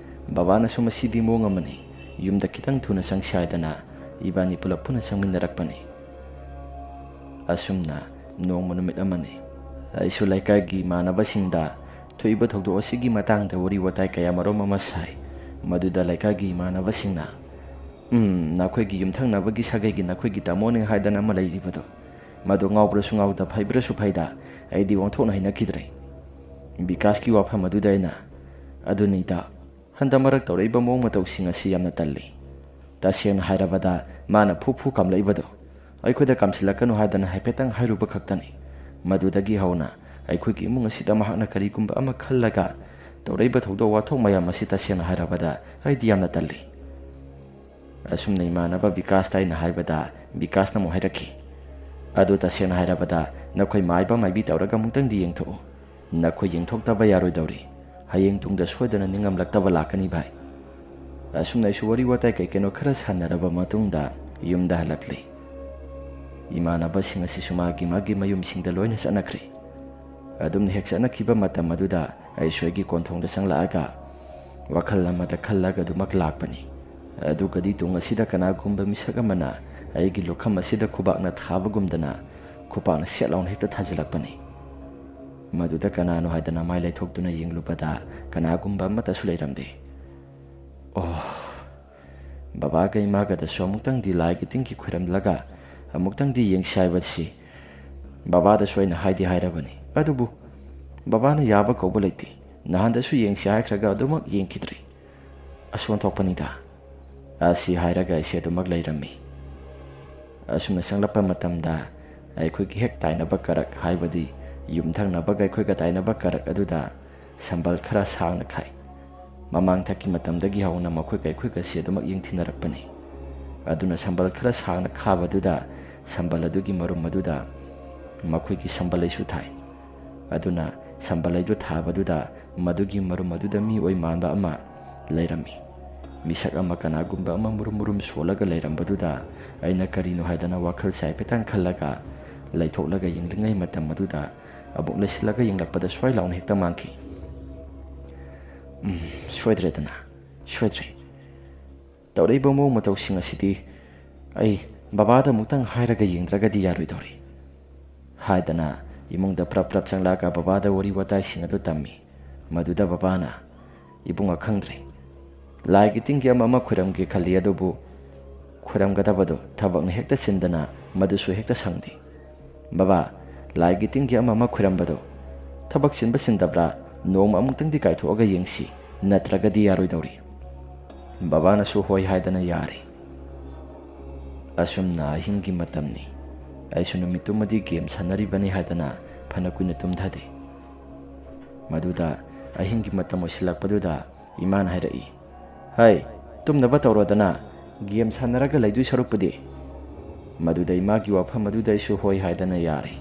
ꯕꯕꯥꯅꯁꯨ "ꯃꯁꯤꯗꯤ ꯃꯑꯣꯡ ꯑꯃꯅꯤ, ꯌꯨꯝꯗ ꯈꯤꯇꯪ ꯊꯨꯅ ꯆꯪꯁꯤ" ꯍꯥꯏꯗꯅ ꯏꯕꯥꯅꯤ ꯄꯨꯂꯞ ꯄꯨꯟꯅ ꯆꯪꯃꯤꯟꯅꯔꯛꯄꯅꯤ꯫ ꯑꯁꯨꯝꯅ ꯅꯣꯡꯃ ꯅꯨꯃꯤꯠ ꯑꯃꯅꯤ꯫ ꯑꯩꯁꯨ ꯂꯩꯀꯥꯏꯒꯤ ꯏꯃꯥꯟꯅꯕꯁꯤꯡꯗ ꯊꯣꯛꯏꯕ ꯊꯧꯗꯣꯛ ꯑꯁꯤꯒꯤ ꯃꯇꯥꯡꯗ ꯋꯥꯔꯤ ꯋꯥꯇꯥꯏ ꯀꯌꯥ ꯃꯔꯨꯝ ꯑꯃ ꯁꯥꯏ꯫ ꯃꯗꯨꯗ ꯂꯩꯀꯥꯏꯒꯤ ꯏꯃꯥꯟꯅꯕꯁꯤꯡꯅ "ꯎꯝ, ꯅꯈꯣꯏꯒꯤ ꯌꯨꯝꯊꯪꯅꯕꯒꯤ ꯁꯥꯒꯩꯒꯤ ꯅꯈꯣꯏꯒꯤ ꯇꯥꯃꯣꯅꯦ ꯍꯥꯏꯗꯅ ꯑꯃ ꯂꯩꯔꯤꯕꯗꯣ, ꯃꯗꯨ ꯉꯥꯎꯕ꯭ꯔꯁꯨ ꯉꯥꯎꯗ, ꯐꯩꯕ꯭ꯔꯁꯨ ꯐꯩꯗ, ꯑꯩꯗꯤ ꯑꯣꯟꯊꯣꯛꯅ ꯍꯩꯅꯈꯤꯗ꯭ꯔꯦ꯫ ꯕꯤꯀꯥꯁꯀꯤ ꯋꯥꯐꯝ ꯑꯗꯨꯗ ꯑꯩꯅ, ꯑꯗꯨꯅꯤꯗ, ꯍꯟꯗꯛ ꯃꯔꯛ ꯇꯧꯔꯛꯏꯕ ꯃꯑꯣꯡ ꯃꯇꯧꯁꯤꯡ ꯑꯁꯤ ꯌꯥꯝꯅ ꯇꯜꯂꯤ꯫ ꯇꯁꯦꯡꯅ ꯍꯥꯏꯔꯕꯗ, ꯃꯥꯅ ꯐꯨ ꯐꯨ ꯀꯥꯝꯂꯛꯏꯕꯗꯣ ꯑꯩꯈꯣꯏꯗ ꯀꯥꯝꯁꯤꯜꯂꯛꯀꯅꯨ ꯍꯥꯏꯗꯅ ꯍꯥꯏꯐꯦꯠꯇꯪ ꯍꯥꯏꯔꯨꯕ ꯈꯛꯇꯅꯤ꯫ ꯃꯗꯨꯗꯒꯤ ꯍꯧꯅ ꯑꯩꯈꯣꯏꯒꯤ ꯏꯃꯨꯡ ꯑꯁꯤꯗ ꯃꯍꯥꯛꯅ ꯀꯔꯤꯒꯨꯝꯕ ꯑꯃ ꯈꯜꯂꯒ ꯇꯧꯔꯛꯏꯕ ꯊꯧꯗꯣꯛ ꯋꯥꯊꯣꯛ ꯃꯌꯥꯝ ꯑꯁꯤ, ꯇꯁꯦꯡꯅ ꯍꯥꯏꯔꯕꯗ, ꯑꯩꯗꯤ ꯌꯥꯝꯅ ꯇꯜꯂꯤ꯫" ꯑꯁꯨꯝꯅ ꯏꯃꯥꯟꯅꯕ ꯕꯤꯀꯥꯁꯇ ꯑꯩꯅ ꯍꯥꯏꯕꯗ, ꯕꯤꯀꯥꯁꯅ ꯑꯃꯨꯛ ꯍꯥꯏꯔꯛꯈꯤ, "ꯑꯗꯨ, ꯇꯁꯦꯡꯅ ꯍꯥꯏꯔꯕꯗ, ꯅꯈꯣꯏ ꯃꯥꯏꯕ ꯃꯥꯏꯕꯤ ꯇꯧꯔꯒ ꯑꯃꯨꯛꯇꯪꯗꯤ ꯌꯦꯡꯊꯣꯛꯎ꯫ ꯅꯈꯣꯏ ꯌꯦꯡꯊꯣꯛꯇꯕ ꯌꯥꯔꯣꯏꯗꯧꯔꯤ꯫ ꯍꯌꯦꯡ ꯇꯨꯡꯗ ꯁꯣꯏꯗꯅ ꯅꯤꯡꯉꯝꯂꯛꯇꯕ ꯂꯥꯛꯀꯅꯤ, ꯚꯥꯏ꯫" ꯑꯁꯨꯝꯅ ꯑꯩꯁꯨ ꯋꯥꯔꯤ ꯋꯥꯇꯥꯏ ꯀꯩ ꯀꯩꯅꯣ ꯈꯔ ꯁꯥꯟꯅꯔꯕ ꯃꯇꯨꯡꯗ ꯌꯨꯝꯗ ꯍꯜꯂꯛꯂꯤ꯫ ꯏꯃꯥꯟꯅꯕꯁꯤꯡ ꯑꯁꯤꯁꯨ ꯃꯥꯒꯤ ꯃꯥꯒꯤ ꯃꯌꯨꯝꯁꯤꯡꯗ ꯂꯣꯏꯅ ꯆꯠꯅꯈ꯭ꯔꯦ꯫ ꯑꯗꯨꯝꯅ ꯍꯦꯛ ꯆꯠꯅꯈꯤꯕ ꯃꯇꯝ ꯑꯗꯨꯗ ꯑꯩꯁꯨ ꯑꯩꯒꯤ ꯀꯣꯟꯊꯣꯡꯗ ꯆꯪꯂꯛꯑꯒ ꯋꯥꯈꯜ ꯑꯃꯗ ꯈꯜꯂꯒ ꯑꯗꯨꯃꯛ ꯂꯥꯛꯄꯅꯤ꯫ ꯑꯗꯨꯒꯗꯤ ꯇꯨꯡ ꯑꯁꯤꯗ ꯀꯅꯥꯒꯨꯝꯕ ꯃꯤꯁꯛ ꯑꯃꯅ ꯑꯩꯒꯤ ꯂꯨꯈꯝ ꯑꯁꯤꯗ ꯈꯨꯕꯥꯛꯅ ꯊꯥꯕꯒꯨꯝꯗꯅ ꯈꯨꯄꯥꯛꯅ ꯁꯦꯠ ꯂꯥꯎꯅ ꯍꯦꯛꯇ ꯊꯥꯖꯤꯜꯂꯛꯄꯅꯤ꯫ ꯃꯗꯨꯗ ꯀꯅꯥꯅꯣ ꯍꯥꯏꯗꯅ ꯃꯥꯏ ꯂꯩꯊꯣꯛꯇꯨꯅ ꯌꯦꯡꯂꯨꯕꯗ ꯀꯅꯥꯒꯨꯝꯕ ꯑꯃꯠꯇꯁꯨ ꯂꯩꯔꯝꯗꯦ꯫ ꯑꯣ, ꯕꯕꯥꯒ ꯏꯃꯥꯒꯗꯁꯨ ꯑꯃꯨꯛꯇꯪꯗꯤ ꯂꯥꯏꯒꯤ ꯇꯤꯟꯒꯤ ꯈꯣꯏꯔꯝꯂꯒ ꯑꯃꯨꯛꯇꯪꯗꯤ ꯌꯦꯡꯁꯤ ꯍꯥꯏꯕꯁꯤ ꯕꯕꯥꯗꯁꯨ ꯑꯩꯅ ꯍꯥꯏꯗꯤ ꯍꯥꯏꯔꯕꯅꯤ꯫ ꯑꯗꯨꯕꯨ ꯕꯕꯥꯅ ꯌꯥꯕ ꯀꯧꯕ ꯂꯩꯇꯦ꯫ ꯅꯍꯥꯟꯗꯁꯨ ꯌꯦꯡꯁꯤ ꯍꯥꯏꯈ꯭ꯔꯒ ꯑꯗꯨꯃꯛ ꯌꯦꯡꯈꯤꯗ꯭ꯔꯤ꯫ ꯑꯁ, ꯑꯣꯟꯊꯣꯛꯄꯅꯤꯗ꯫ ꯑꯁꯤ ꯍꯥꯏꯔꯒ ꯑꯩꯁꯦ ꯑꯗꯨꯃꯛ ꯂꯩꯔꯝꯃꯤ꯫ ꯑꯁꯨꯝꯅ ꯆꯪꯂꯛꯄ ꯃꯇꯝꯗ ꯑꯩꯈꯣꯏꯒꯤ ꯍꯦꯛ ꯇꯥꯏꯅꯕ ꯀꯔꯛ, ꯍꯥꯏꯕꯗꯤ ꯌꯨꯝꯊꯪꯅꯕꯒ ꯑꯩꯈꯣꯏꯒ ꯇꯥꯏꯅꯕ ꯀꯔꯛ ꯑꯗꯨꯗ ꯁꯝꯕꯜ ꯈꯔ ꯁꯥꯡꯅ ꯈꯥꯏ꯫ ꯃꯃꯥꯡ ꯊꯛꯀꯤ ꯃꯇꯝꯗꯒꯤ ꯍꯧꯅ ꯃꯈꯣꯏꯒ ꯑꯩꯈꯣꯏꯒꯁꯤ ꯑꯗꯨꯃꯛ ꯌꯦꯡꯊꯤꯅꯔꯛꯄꯅꯤ꯫ ꯑꯗꯨꯅ ꯁꯝꯕꯜ ꯈꯔ ꯁꯥꯡꯅ ꯈꯥꯕꯗꯨꯗ ꯁꯝꯕꯜ ꯑꯗꯨꯒꯤ ꯃꯔꯨꯝ ꯑꯗꯨꯗ ꯃꯈꯣꯏꯒꯤ ꯁꯝꯕꯜ ꯂꯩꯁꯨ ꯊꯥꯏ꯫ ꯑꯗꯨꯅ ꯁꯝꯕꯜ ꯂꯩꯗꯨ ꯊꯥꯕꯗꯨꯗ ꯃꯗꯨꯒꯤ ꯃꯔꯨꯝ ꯑꯗꯨꯗ ꯃꯤꯑꯣꯏ ꯃꯥꯟꯕ ꯑꯃ ꯂꯩꯔꯝꯃꯤ꯫ ꯃꯤꯁꯛ ꯑꯃ, ꯀꯅꯥꯒꯨꯝꯕ ꯑꯃ ꯃꯨꯔꯨꯝ ꯃꯨꯔꯨꯝ ꯁꯣꯜꯂꯒ ꯂꯩꯔꯝꯕꯗꯨꯗ ꯑꯩꯅ ꯀꯔꯤꯅꯣ ꯍꯥꯏꯗꯅ ꯋꯥꯈꯜꯁꯦ ꯍꯥꯏꯐꯦꯠꯇꯪ ꯈꯜꯂꯒ ꯂꯩꯊꯣꯛꯂꯒ ꯌꯦꯡꯂꯤꯉꯩ ꯃꯇꯝ ꯑꯗꯨꯗ ꯑꯃꯨꯛ ꯂꯩꯁꯤꯜꯂꯒ ꯌꯦꯡꯂꯛꯄꯗ ꯁ꯭ꯋꯥꯏ ꯂꯥꯎꯅ ꯍꯦꯛꯇ ꯃꯥꯡꯈꯤ꯫ "ꯎꯝ, ꯁꯣꯏꯗ꯭ꯔꯦꯗꯅ, ꯁꯣꯏꯗ꯭ꯔꯦ꯫ ꯇꯧꯔꯛꯏꯕ ꯃꯑꯣꯡ ꯃꯇꯧꯁꯤꯡ ꯑꯁꯤꯗꯤ ꯑꯩ ꯕꯕꯥꯗ ꯑꯃꯨꯛꯇꯪ ꯍꯥꯏꯔꯒ ꯌꯦꯡꯗ꯭ꯔꯒꯗꯤ ꯌꯥꯔꯣꯏꯗꯧꯔꯤ", ꯍꯥꯏꯗꯅ ꯏꯃꯨꯡꯗ ꯄ꯭ꯔꯞ ꯄ꯭ꯔꯞ ꯆꯪꯂꯛꯑꯒ ꯕꯕꯥꯗ ꯋꯥꯔꯤ ꯋꯥꯇꯥꯏꯁꯤꯡ ꯑꯗꯨ ꯇꯝꯃꯤ꯫ ꯃꯗꯨꯗ ꯕꯕꯥꯅ, "ꯏꯕꯨꯡꯉꯣ, ꯈꯪꯗ꯭ꯔꯦ꯫ ꯂꯥꯏꯒꯤ ꯇꯤꯟꯒꯤ ꯑꯃ ꯑꯃ ꯈꯣꯏꯔꯝꯒꯦ ꯈꯜꯂꯤ, ꯑꯗꯨꯕꯨ ꯈꯨꯔꯝꯒꯗꯕꯗꯣ ꯊꯕꯛꯅ ꯍꯦꯛꯇ ꯆꯤꯟꯗꯅ ꯃꯗꯨꯁꯨ ꯍꯦꯛꯇ ꯁꯪꯗꯦ꯫ "ꯕꯕꯥ, ꯂꯥꯏꯒꯤ ꯇꯤꯟꯒꯤ ꯑꯃ ꯑꯃ ꯈꯨꯔꯝꯕꯗꯣ ꯊꯕꯛ ꯆꯤꯟꯕ ꯆꯤꯟꯗꯕ꯭ꯔꯥ, ꯅꯣꯡꯃ ꯑꯃꯨꯛꯇꯪꯗꯤ ꯀꯥꯏꯊꯣꯛꯑꯒ ꯌꯦꯡꯁꯤ, ꯅꯠꯇ꯭ꯔꯒꯗꯤ ꯌꯥꯔꯣꯏꯗꯧꯔꯤ꯫" ꯕꯕꯥꯅꯁꯨ ꯍꯣꯏ ꯍꯥꯏꯗꯅ ꯌꯥꯔꯦ꯫ ꯑꯁꯨꯝꯅ ꯑꯍꯤꯡꯒꯤ ꯃꯇꯝꯅꯤ꯫ ꯑꯩꯁꯨ ꯅꯨꯃꯤꯠꯇꯨꯃꯗꯤ ꯒꯦꯝ ꯁꯥꯟꯅꯔꯤꯕꯅꯤ ꯍꯥꯏꯗꯅ ꯐꯅ ꯀꯨꯏꯅ ꯇꯨꯝꯊꯗꯦ꯫ ꯃꯗꯨꯗ ꯑꯍꯤꯡꯒꯤ ꯃꯇꯝ ꯑꯣꯏꯁꯤꯜꯂꯛꯄꯗꯨꯗ ꯏꯃꯥꯅ ꯍꯥꯏꯔꯛꯏ, "ꯍꯩ, ꯇꯨꯝꯅꯕ ꯇꯧꯔꯣꯗꯅ, ꯒꯦꯝ ꯁꯥꯟꯅꯔꯒ ꯂꯩꯗꯣꯏ ꯁꯔꯨꯛꯄꯨꯗꯤ꯫" ꯃꯗꯨꯗ ꯏꯃꯥꯒꯤ ꯋꯥꯐꯝ ꯑꯗꯨꯗ ꯑꯩꯁꯨ ꯍꯣꯏ ꯍꯥꯏꯗꯅ ꯌꯥꯔꯦ꯫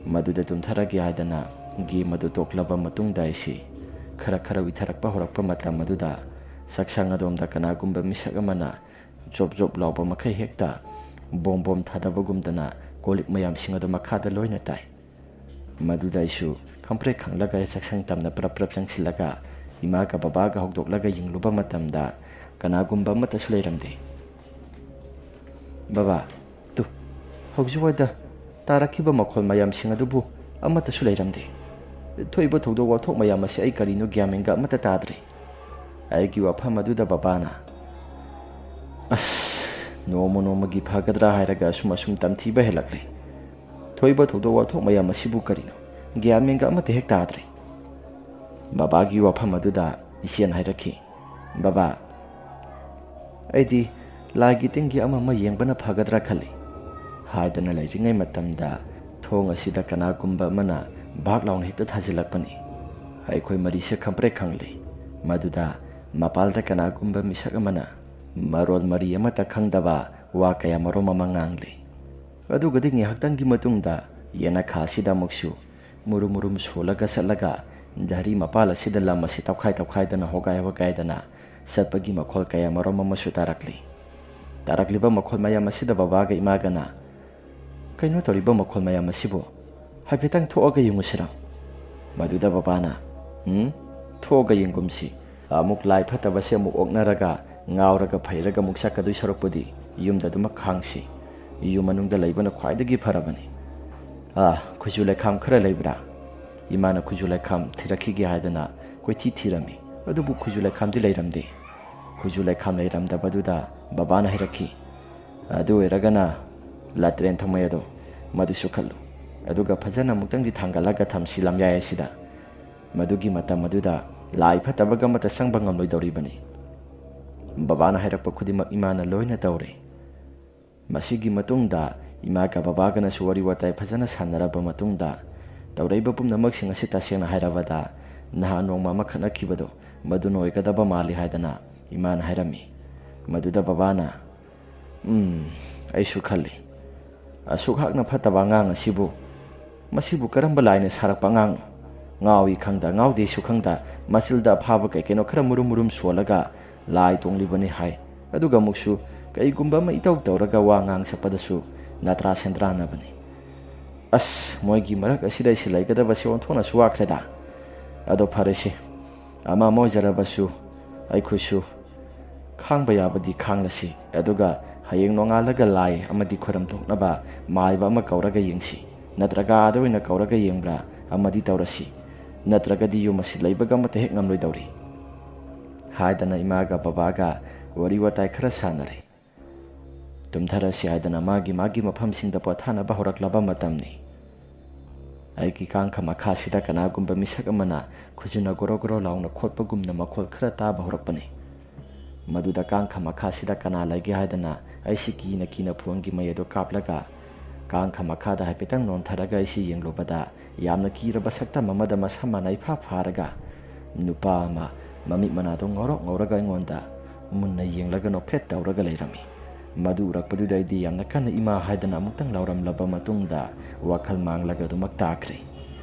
ꯃꯗꯨꯗ ꯇꯨꯝꯊꯔꯒꯦ ꯍꯥꯏꯗꯅ ꯒꯦꯝ ꯑꯗꯨ ꯇꯣꯛꯂꯕ ꯃꯇꯨꯡꯗ ꯑꯩꯁꯤ ꯈꯔ ꯈꯔ ꯎꯏꯊꯔꯛꯄ ꯍꯧꯔꯛꯄ ꯃꯇꯝ ꯑꯗꯨꯗ ꯆꯥꯛꯁꯪ ꯑꯗꯣꯝꯗ ꯀꯅꯥꯒꯨꯝꯕ ꯃꯤꯁꯛ ꯑꯃꯅ ꯖꯣꯞ ꯖꯣꯞ ꯂꯥꯎꯕ ꯃꯈꯩ ꯍꯦꯛꯇ ꯕꯣꯝ ꯕꯣꯝ ꯊꯥꯗꯕꯒꯨꯝꯗꯅ ꯀꯣꯜ ꯂꯤꯛ ꯃꯌꯥꯝꯁꯤꯡ ꯑꯗꯨ ꯃꯈꯥꯗ ꯂꯣꯏꯅ ꯇꯥꯏ꯫ ꯃꯗꯨꯗ ꯑꯩꯁꯨ ꯈꯪꯄ꯭ꯔꯦꯛ ꯈꯪꯂꯒ ꯆꯥꯛꯁꯪ ꯇꯝꯅ ꯄ꯭ꯔꯞ ꯄ꯭ꯔꯞ ꯆꯪꯁꯤꯜꯂꯒ ꯏꯃꯥꯒ ꯕꯕꯥꯒ ꯍꯧꯗꯣꯛꯂꯒ ꯌꯦꯡꯂꯨꯕ ꯃꯇꯝꯗ ꯀꯅꯥꯒꯨꯝꯕ ꯑꯃꯠꯇꯁꯨ ꯂꯩꯔꯝꯗꯦ꯫ "ꯕꯕꯥ, ꯇꯨ, ꯍꯧꯖꯤꯛꯋꯥꯏꯗ ꯇꯥꯔꯛꯈꯤꯕ ꯃꯈꯣꯜ ꯃꯌꯥꯝꯁꯤꯡ ꯑꯗꯨꯕꯨ ꯑꯃꯠꯇꯁꯨ ꯂꯩꯔꯝꯗꯦ꯫ ꯊꯣꯛꯏꯕ ꯊꯧꯗꯣꯛ ꯋꯥꯊꯣꯛ ꯃꯌꯥꯝ ꯑꯁꯤ ꯑꯩ ꯀꯔꯤꯅꯣ ꯒ꯭ꯌꯥꯟ ꯃꯦꯟꯒ ꯑꯃꯠꯇ ꯇꯥꯗ꯭ꯔꯦ꯫" ꯑꯩꯒꯤ ꯋꯥꯐꯝ ꯑꯗꯨꯗ ꯕꯕꯥꯅ, "ꯑꯁ, ꯅꯣꯡꯃ ꯅꯣꯡꯃꯒꯤ ꯐꯒꯗ꯭ꯔꯥ ꯍꯥꯏꯔꯒ ꯑꯁꯨꯝ ꯑꯁꯨꯝ ꯇꯝꯊꯤꯕ ꯍꯦꯜꯂꯛꯂꯦ꯫ ꯊꯣꯛꯏꯕ ꯊꯧꯗꯣꯛ ꯋꯥꯊꯣꯛ ꯃꯌꯥꯝ ꯑꯁꯤꯕꯨ ꯀꯔꯤꯅꯣ? ꯒ꯭ꯌꯥꯟ ꯃꯦꯟꯒ ꯑꯃꯠꯇ ꯍꯦꯛ ꯇꯥꯗ꯭ꯔꯦ꯫" ꯕꯕꯥꯒꯤ ꯋꯥꯐꯝ ꯑꯗꯨꯗ ꯏꯆꯦꯅ ꯍꯥꯏꯔꯛꯈꯤ, "ꯕꯕꯥ, ꯑꯩꯗꯤ ꯂꯥꯏꯒꯤ ꯇꯤꯟꯒꯤ ꯑꯃ ꯑꯃ ꯌꯦꯡꯕꯅ ꯐꯒꯗ꯭ꯔꯥ ꯈꯜꯂꯤ" ꯍꯥꯏꯗꯅ ꯂꯩꯔꯤꯉꯩ ꯃꯇꯝꯗ ꯊꯣꯡ ꯑꯁꯤꯗ ꯀꯅꯥꯒꯨꯝꯕ ꯑꯃꯅ ꯚꯥꯛ ꯂꯥꯎꯅ ꯍꯦꯛꯇ ꯊꯥꯖꯤꯜꯂꯛꯄꯅꯤ꯫ ꯑꯩꯈꯣꯏ ꯃꯔꯤꯁꯦ ꯈꯪꯄ꯭ꯔꯦꯛ ꯈꯪꯂꯤ꯫ ꯃꯗꯨꯗ ꯃꯄꯥꯜꯗ ꯀꯅꯥꯒꯨꯝꯕ ꯃꯤꯁꯛ ꯑꯃꯅ ꯃꯔꯣꯜ ꯃꯔꯤ ꯑꯃꯠꯇ ꯈꯪꯗꯕ ꯋꯥ ꯀꯌꯥ ꯃꯔꯨꯝ ꯑꯃ ꯉꯥꯡꯂꯤ꯫ ꯑꯗꯨꯒꯗꯤ ꯉꯥꯏꯍꯥꯛꯇꯪꯒꯤ ꯃꯇꯨꯡꯗ ꯌꯦꯅꯈꯥ ꯑꯁꯤꯗ ꯑꯃꯨꯛꯁꯨ ꯃꯨꯔꯨꯝ ꯃꯨꯔꯨꯝ ꯁꯣꯜꯂꯒ ꯆꯠꯂꯒ ꯙꯔꯤ ꯃꯄꯥꯜ ꯑꯁꯤꯗ ꯂꯝ ꯑꯁꯤ ꯇꯧꯈꯥꯏ ꯇꯧꯈꯥꯏꯗꯅ ꯍꯣꯒꯥꯏ ꯍꯣꯒꯥꯏꯗꯅ ꯆꯠꯄꯒꯤ ꯃꯈꯣꯜ ꯀꯌꯥ ꯃꯔꯨꯝ ꯑꯃꯁꯨ ꯇꯥꯔꯛꯂꯤ꯫ ꯇꯥꯔꯛꯂꯤꯕ ꯃꯈꯣꯜ ꯃꯌꯥꯝ ꯑꯁꯤꯗ ꯕꯕꯥꯒ ꯏꯃꯥꯒꯅ, "ꯀꯩꯅꯣ ꯇꯧꯔꯤꯕ ꯃꯈꯣꯜ ꯃꯌꯥꯝ ꯑꯁꯤꯕꯨ? ꯍꯥꯏꯐꯦꯠꯇꯪ ꯊꯣꯛꯑꯒ ꯌꯦꯡꯉꯨꯁꯤꯔ?" ꯃꯗꯨꯗ ꯕꯕꯥꯅ, "ꯎꯝ, ꯊꯣꯛꯑꯒ ꯌꯦꯡꯒꯨꯝꯁꯤ꯫ ꯑꯃꯨꯛ ꯂꯥꯏ ꯐꯠꯇꯕꯁꯦ ꯑꯃꯨꯛ ꯑꯣꯛꯅꯔꯒ ꯉꯥꯎꯔꯒ ꯐꯩꯔꯒ ꯑꯃꯨꯛ ꯆꯠꯀꯗꯣꯏ ꯁꯔꯨꯛꯄꯨꯗꯤ ꯌꯨꯝꯗ ꯑꯗꯨꯃꯛ ꯈꯥꯡꯁꯤ꯫ ꯌꯨꯝ ꯃꯅꯨꯡꯗ ꯂꯩꯕꯅ ꯈ꯭ꯋꯥꯏꯗꯒꯤ ꯐꯔꯕꯅꯤ꯫ ꯑꯥ, ꯈꯨꯖꯨ ꯂꯩꯈꯥꯝ ꯈꯔ ꯂꯩꯕ꯭ꯔꯥ?" ꯏꯃꯥꯅ ꯈꯨꯖꯨ ꯂꯩꯈꯥꯝ ꯊꯤꯔꯛꯈꯤꯒꯦ ꯍꯥꯏꯗꯅ ꯀꯣꯏꯊꯤ ꯊꯤꯔꯝꯃꯤ꯫ ꯑꯗꯨꯕꯨ ꯈꯨꯖꯨ ꯂꯩꯈꯥꯝꯗꯤ ꯂꯩꯔꯝꯗꯦ꯫ ꯈꯨꯖꯨ ꯂꯩꯈꯥꯝ ꯂꯩꯔꯝꯗꯕꯗꯨꯗ ꯕꯕꯥꯅ ꯍꯥꯏꯔꯛꯈꯤ, "ꯑꯗꯨ ꯑꯣꯏꯔꯒꯅ ꯂꯥꯇ꯭ꯔꯦꯟ ꯊꯧꯃꯩ ꯑꯗꯣ ꯃꯗꯨꯁꯨ ꯈꯜꯂꯨ, ꯑꯗꯨꯒ ꯐꯖꯅ ꯑꯃꯨꯛꯇꯪꯗꯤ ꯊꯥꯡꯒꯠꯂꯒ ꯊꯝꯁꯤ ꯂꯝꯌꯥꯏ ꯑꯁꯤꯗ꯫ ꯃꯗꯨꯒꯤ ꯃꯇꯝ ꯑꯗꯨꯗ ꯂꯥꯏ ꯐꯠꯇꯕꯒ ꯑꯃꯠꯇ ꯆꯪꯕ ꯉꯝꯂꯣꯏꯗꯧꯔꯤꯕꯅꯤ꯫" ꯕꯕꯥꯅ ꯍꯥꯏꯔꯛꯄ ꯈꯨꯗꯤꯡꯃꯛ ꯏꯃꯥꯅ ꯂꯣꯏꯅ ꯇꯧꯔꯦ꯫ ꯃꯁꯤꯒꯤ ꯃꯇꯨꯡꯗ ꯏꯃꯥꯒ ꯕꯕꯥꯒꯅꯁꯨ ꯋꯥꯔꯤ ꯋꯥꯇꯥꯏ ꯐꯖꯅ ꯁꯥꯟꯅꯔꯕ ꯃꯇꯨꯡꯗ, ꯇꯧꯔꯛꯏꯕ ꯄꯨꯝꯅꯃꯛꯁꯤꯡ ꯑꯁꯤ ꯇꯁꯦꯡꯅ ꯍꯥꯏꯔꯕꯗ ꯅꯍꯥꯟ ꯅꯣꯡꯃ ꯑꯃ ꯈꯠꯅꯈꯤꯕꯗꯣ ꯃꯗꯨꯅ ꯑꯣꯏꯒꯗꯕ ꯃꯥꯜꯂꯤ ꯍꯥꯏꯗꯅ ꯏꯃꯥꯅ ꯍꯥꯏꯔꯝꯃꯤ꯫ ꯃꯗꯨꯗ ꯕꯕꯥꯅ, "ꯎꯝ, ꯑꯩꯁꯨ ꯈꯜꯂꯤ, ꯑꯁꯨꯛ ꯍꯥꯛꯅ ꯐꯠꯇꯕ ꯑꯉꯥꯡ ꯑꯁꯤꯕꯨ, ꯃꯁꯤꯕꯨ ꯀꯔꯝꯕ ꯂꯥꯏꯅ ꯁꯥꯔꯛꯄ ꯑꯉꯥꯡꯅꯣ? ꯉꯥꯎꯏ ꯈꯪꯗ, ꯉꯥꯎꯗꯦꯁꯨ ꯈꯪꯗ, ꯃꯆꯤꯜꯗ ꯑꯐꯥꯕ ꯀꯩ ꯀꯩꯅꯣ ꯈꯔ ꯃꯨꯔꯨꯝ ꯃꯨꯔꯨꯝ ꯁꯣꯜꯂꯒ ꯂꯥꯏ ꯇꯣꯡꯂꯤꯕꯅꯤ ꯍꯥꯏ꯫ ꯑꯗꯨꯒ ꯑꯃꯨꯛꯁꯨ ꯀꯩꯒꯨꯝꯕ ꯑꯃ ꯏꯇꯧ ꯇꯧꯔꯒ ꯋꯥ ꯉꯥꯡ ꯆꯠꯄꯗꯁꯨ ꯅꯇ꯭ꯔꯥ ꯁꯦꯟꯗ꯭ꯔꯥꯟꯅꯕꯅꯤ꯫ ꯑꯁ, ꯃꯣꯏꯒꯤ ꯃꯔꯛ ꯑꯁꯤꯗ ꯑꯩꯁꯦ ꯂꯩꯒꯗꯕꯁꯦ ꯑꯣꯟꯊꯣꯛꯅꯁꯨ ꯋꯥꯈ꯭ꯔꯦꯗ꯫ ꯑꯗꯣ ꯐꯔꯦꯁꯦ, ꯑꯃ ꯑꯃ ꯑꯣꯏꯖꯔꯕꯁꯨ ꯑꯩꯈꯣꯏꯁꯨ ꯈꯥꯡꯕ ꯌꯥꯕꯗꯤ ꯈꯥꯡꯂꯁꯤ, ꯑꯗꯨꯒ ꯍꯌꯦꯡ ꯅꯣꯡꯉꯥꯜꯂꯒ ꯂꯥꯏ ꯑꯃꯗꯤ ꯈꯣꯏꯔꯝ ꯊꯣꯛꯅꯕ ꯃꯥꯏꯕ ꯑꯃ ꯀꯧꯔꯒ ꯌꯦꯡꯁꯤ, ꯅꯠꯇ꯭ꯔꯒ ꯑꯥꯗ ꯑꯣꯏꯅ ꯀꯧꯔꯒ ꯌꯦꯡꯕ꯭ꯔꯥ ꯑꯃꯗꯤ ꯇꯧꯔꯁꯤ, ꯅꯠꯇ꯭ꯔꯒꯗꯤ ꯌꯨꯝ ꯑꯁꯤ ꯂꯩꯕꯒ ꯑꯃꯠꯇ ꯍꯦꯛ ꯉꯝꯂꯣꯏꯗꯧꯔꯤ" ꯍꯥꯏꯗꯅ ꯏꯃꯥꯒ ꯕꯕꯥꯒ ꯋꯥꯔꯤ ꯋꯥꯇꯥꯏ ꯈꯔ ꯁꯥꯟꯅꯔꯦ꯫ ꯇꯨꯝꯊꯔꯁꯤ ꯍꯥꯏꯗꯅ ꯃꯥꯒꯤ ꯃꯥꯒꯤ ꯃꯐꯝꯁꯤꯡꯗ ꯄꯣꯊꯥꯅꯕ ꯍꯧꯔꯛꯂꯕ ꯃꯇꯝꯅꯤ꯫ ꯑꯩꯒꯤ ꯀꯥꯡꯈ ꯃꯈꯥꯁꯤꯗ ꯀꯅꯥꯒꯨꯝꯕ ꯃꯤꯁꯛ ꯑꯃꯅ ꯈꯨꯖꯤꯟꯅ ꯒꯣꯔꯣ ꯒꯣꯔꯣ ꯂꯥꯎꯅ ꯈꯣꯠꯄꯒꯨꯝꯅ ꯃꯈꯣꯜ ꯈꯔ ꯇꯥꯕ ꯍꯧꯔꯛꯄꯅꯤ꯫ ꯃꯗꯨꯗ ꯀꯥꯡꯈ ꯃꯈꯥꯁꯤꯗ ꯀꯅꯥ ꯂꯩꯒꯦ ꯍꯥꯏꯗꯅ ꯑꯩꯁꯤ ꯀꯤꯅ ꯀꯤꯅ ꯐꯣꯟꯒꯤ ꯃꯩ ꯑꯗꯨ ꯀꯥꯞꯂꯒ ꯀꯥꯡꯈ ꯃꯈꯥꯗ ꯍꯥꯏꯐꯦꯠꯇꯪ ꯅꯣꯟꯊꯔꯒ ꯑꯩꯁꯤ ꯌꯦꯡꯂꯨꯕꯗ, ꯌꯥꯝꯅ ꯀꯤꯔꯕ ꯁꯛꯇꯝ ꯑꯃꯗ ꯃꯁꯝ ꯃꯅꯥ ꯏꯐꯥ ꯐꯥꯔꯒ ꯅꯨꯄꯥ ꯑꯃ ꯃꯃꯤꯠ ꯃꯅꯥꯗꯣ ꯉꯧꯔꯣꯛ ꯉꯧꯔꯒ ꯑꯩꯉꯣꯟꯗ ꯃꯨꯟꯅ ꯌꯦꯡꯂꯒ ꯅꯣꯛꯐꯦꯠ ꯇꯧꯔꯒ ꯂꯩꯔꯝꯃꯤ꯫ ꯃꯗꯨ ꯎꯔꯛꯄꯗꯨꯗ ꯑꯩꯗꯤ ꯌꯥꯝꯅ ꯀꯟꯅ "ꯏꯃꯥ" ꯍꯥꯏꯗꯅ ꯑꯃꯨꯛꯇꯪ ꯂꯥꯎꯔꯝꯂꯕ ꯃꯇꯨꯡꯗ ꯋꯥꯈꯜ ꯃꯥꯡꯂꯒ ꯑꯗꯨꯃꯛ ꯇꯥꯈ꯭ꯔꯦ꯫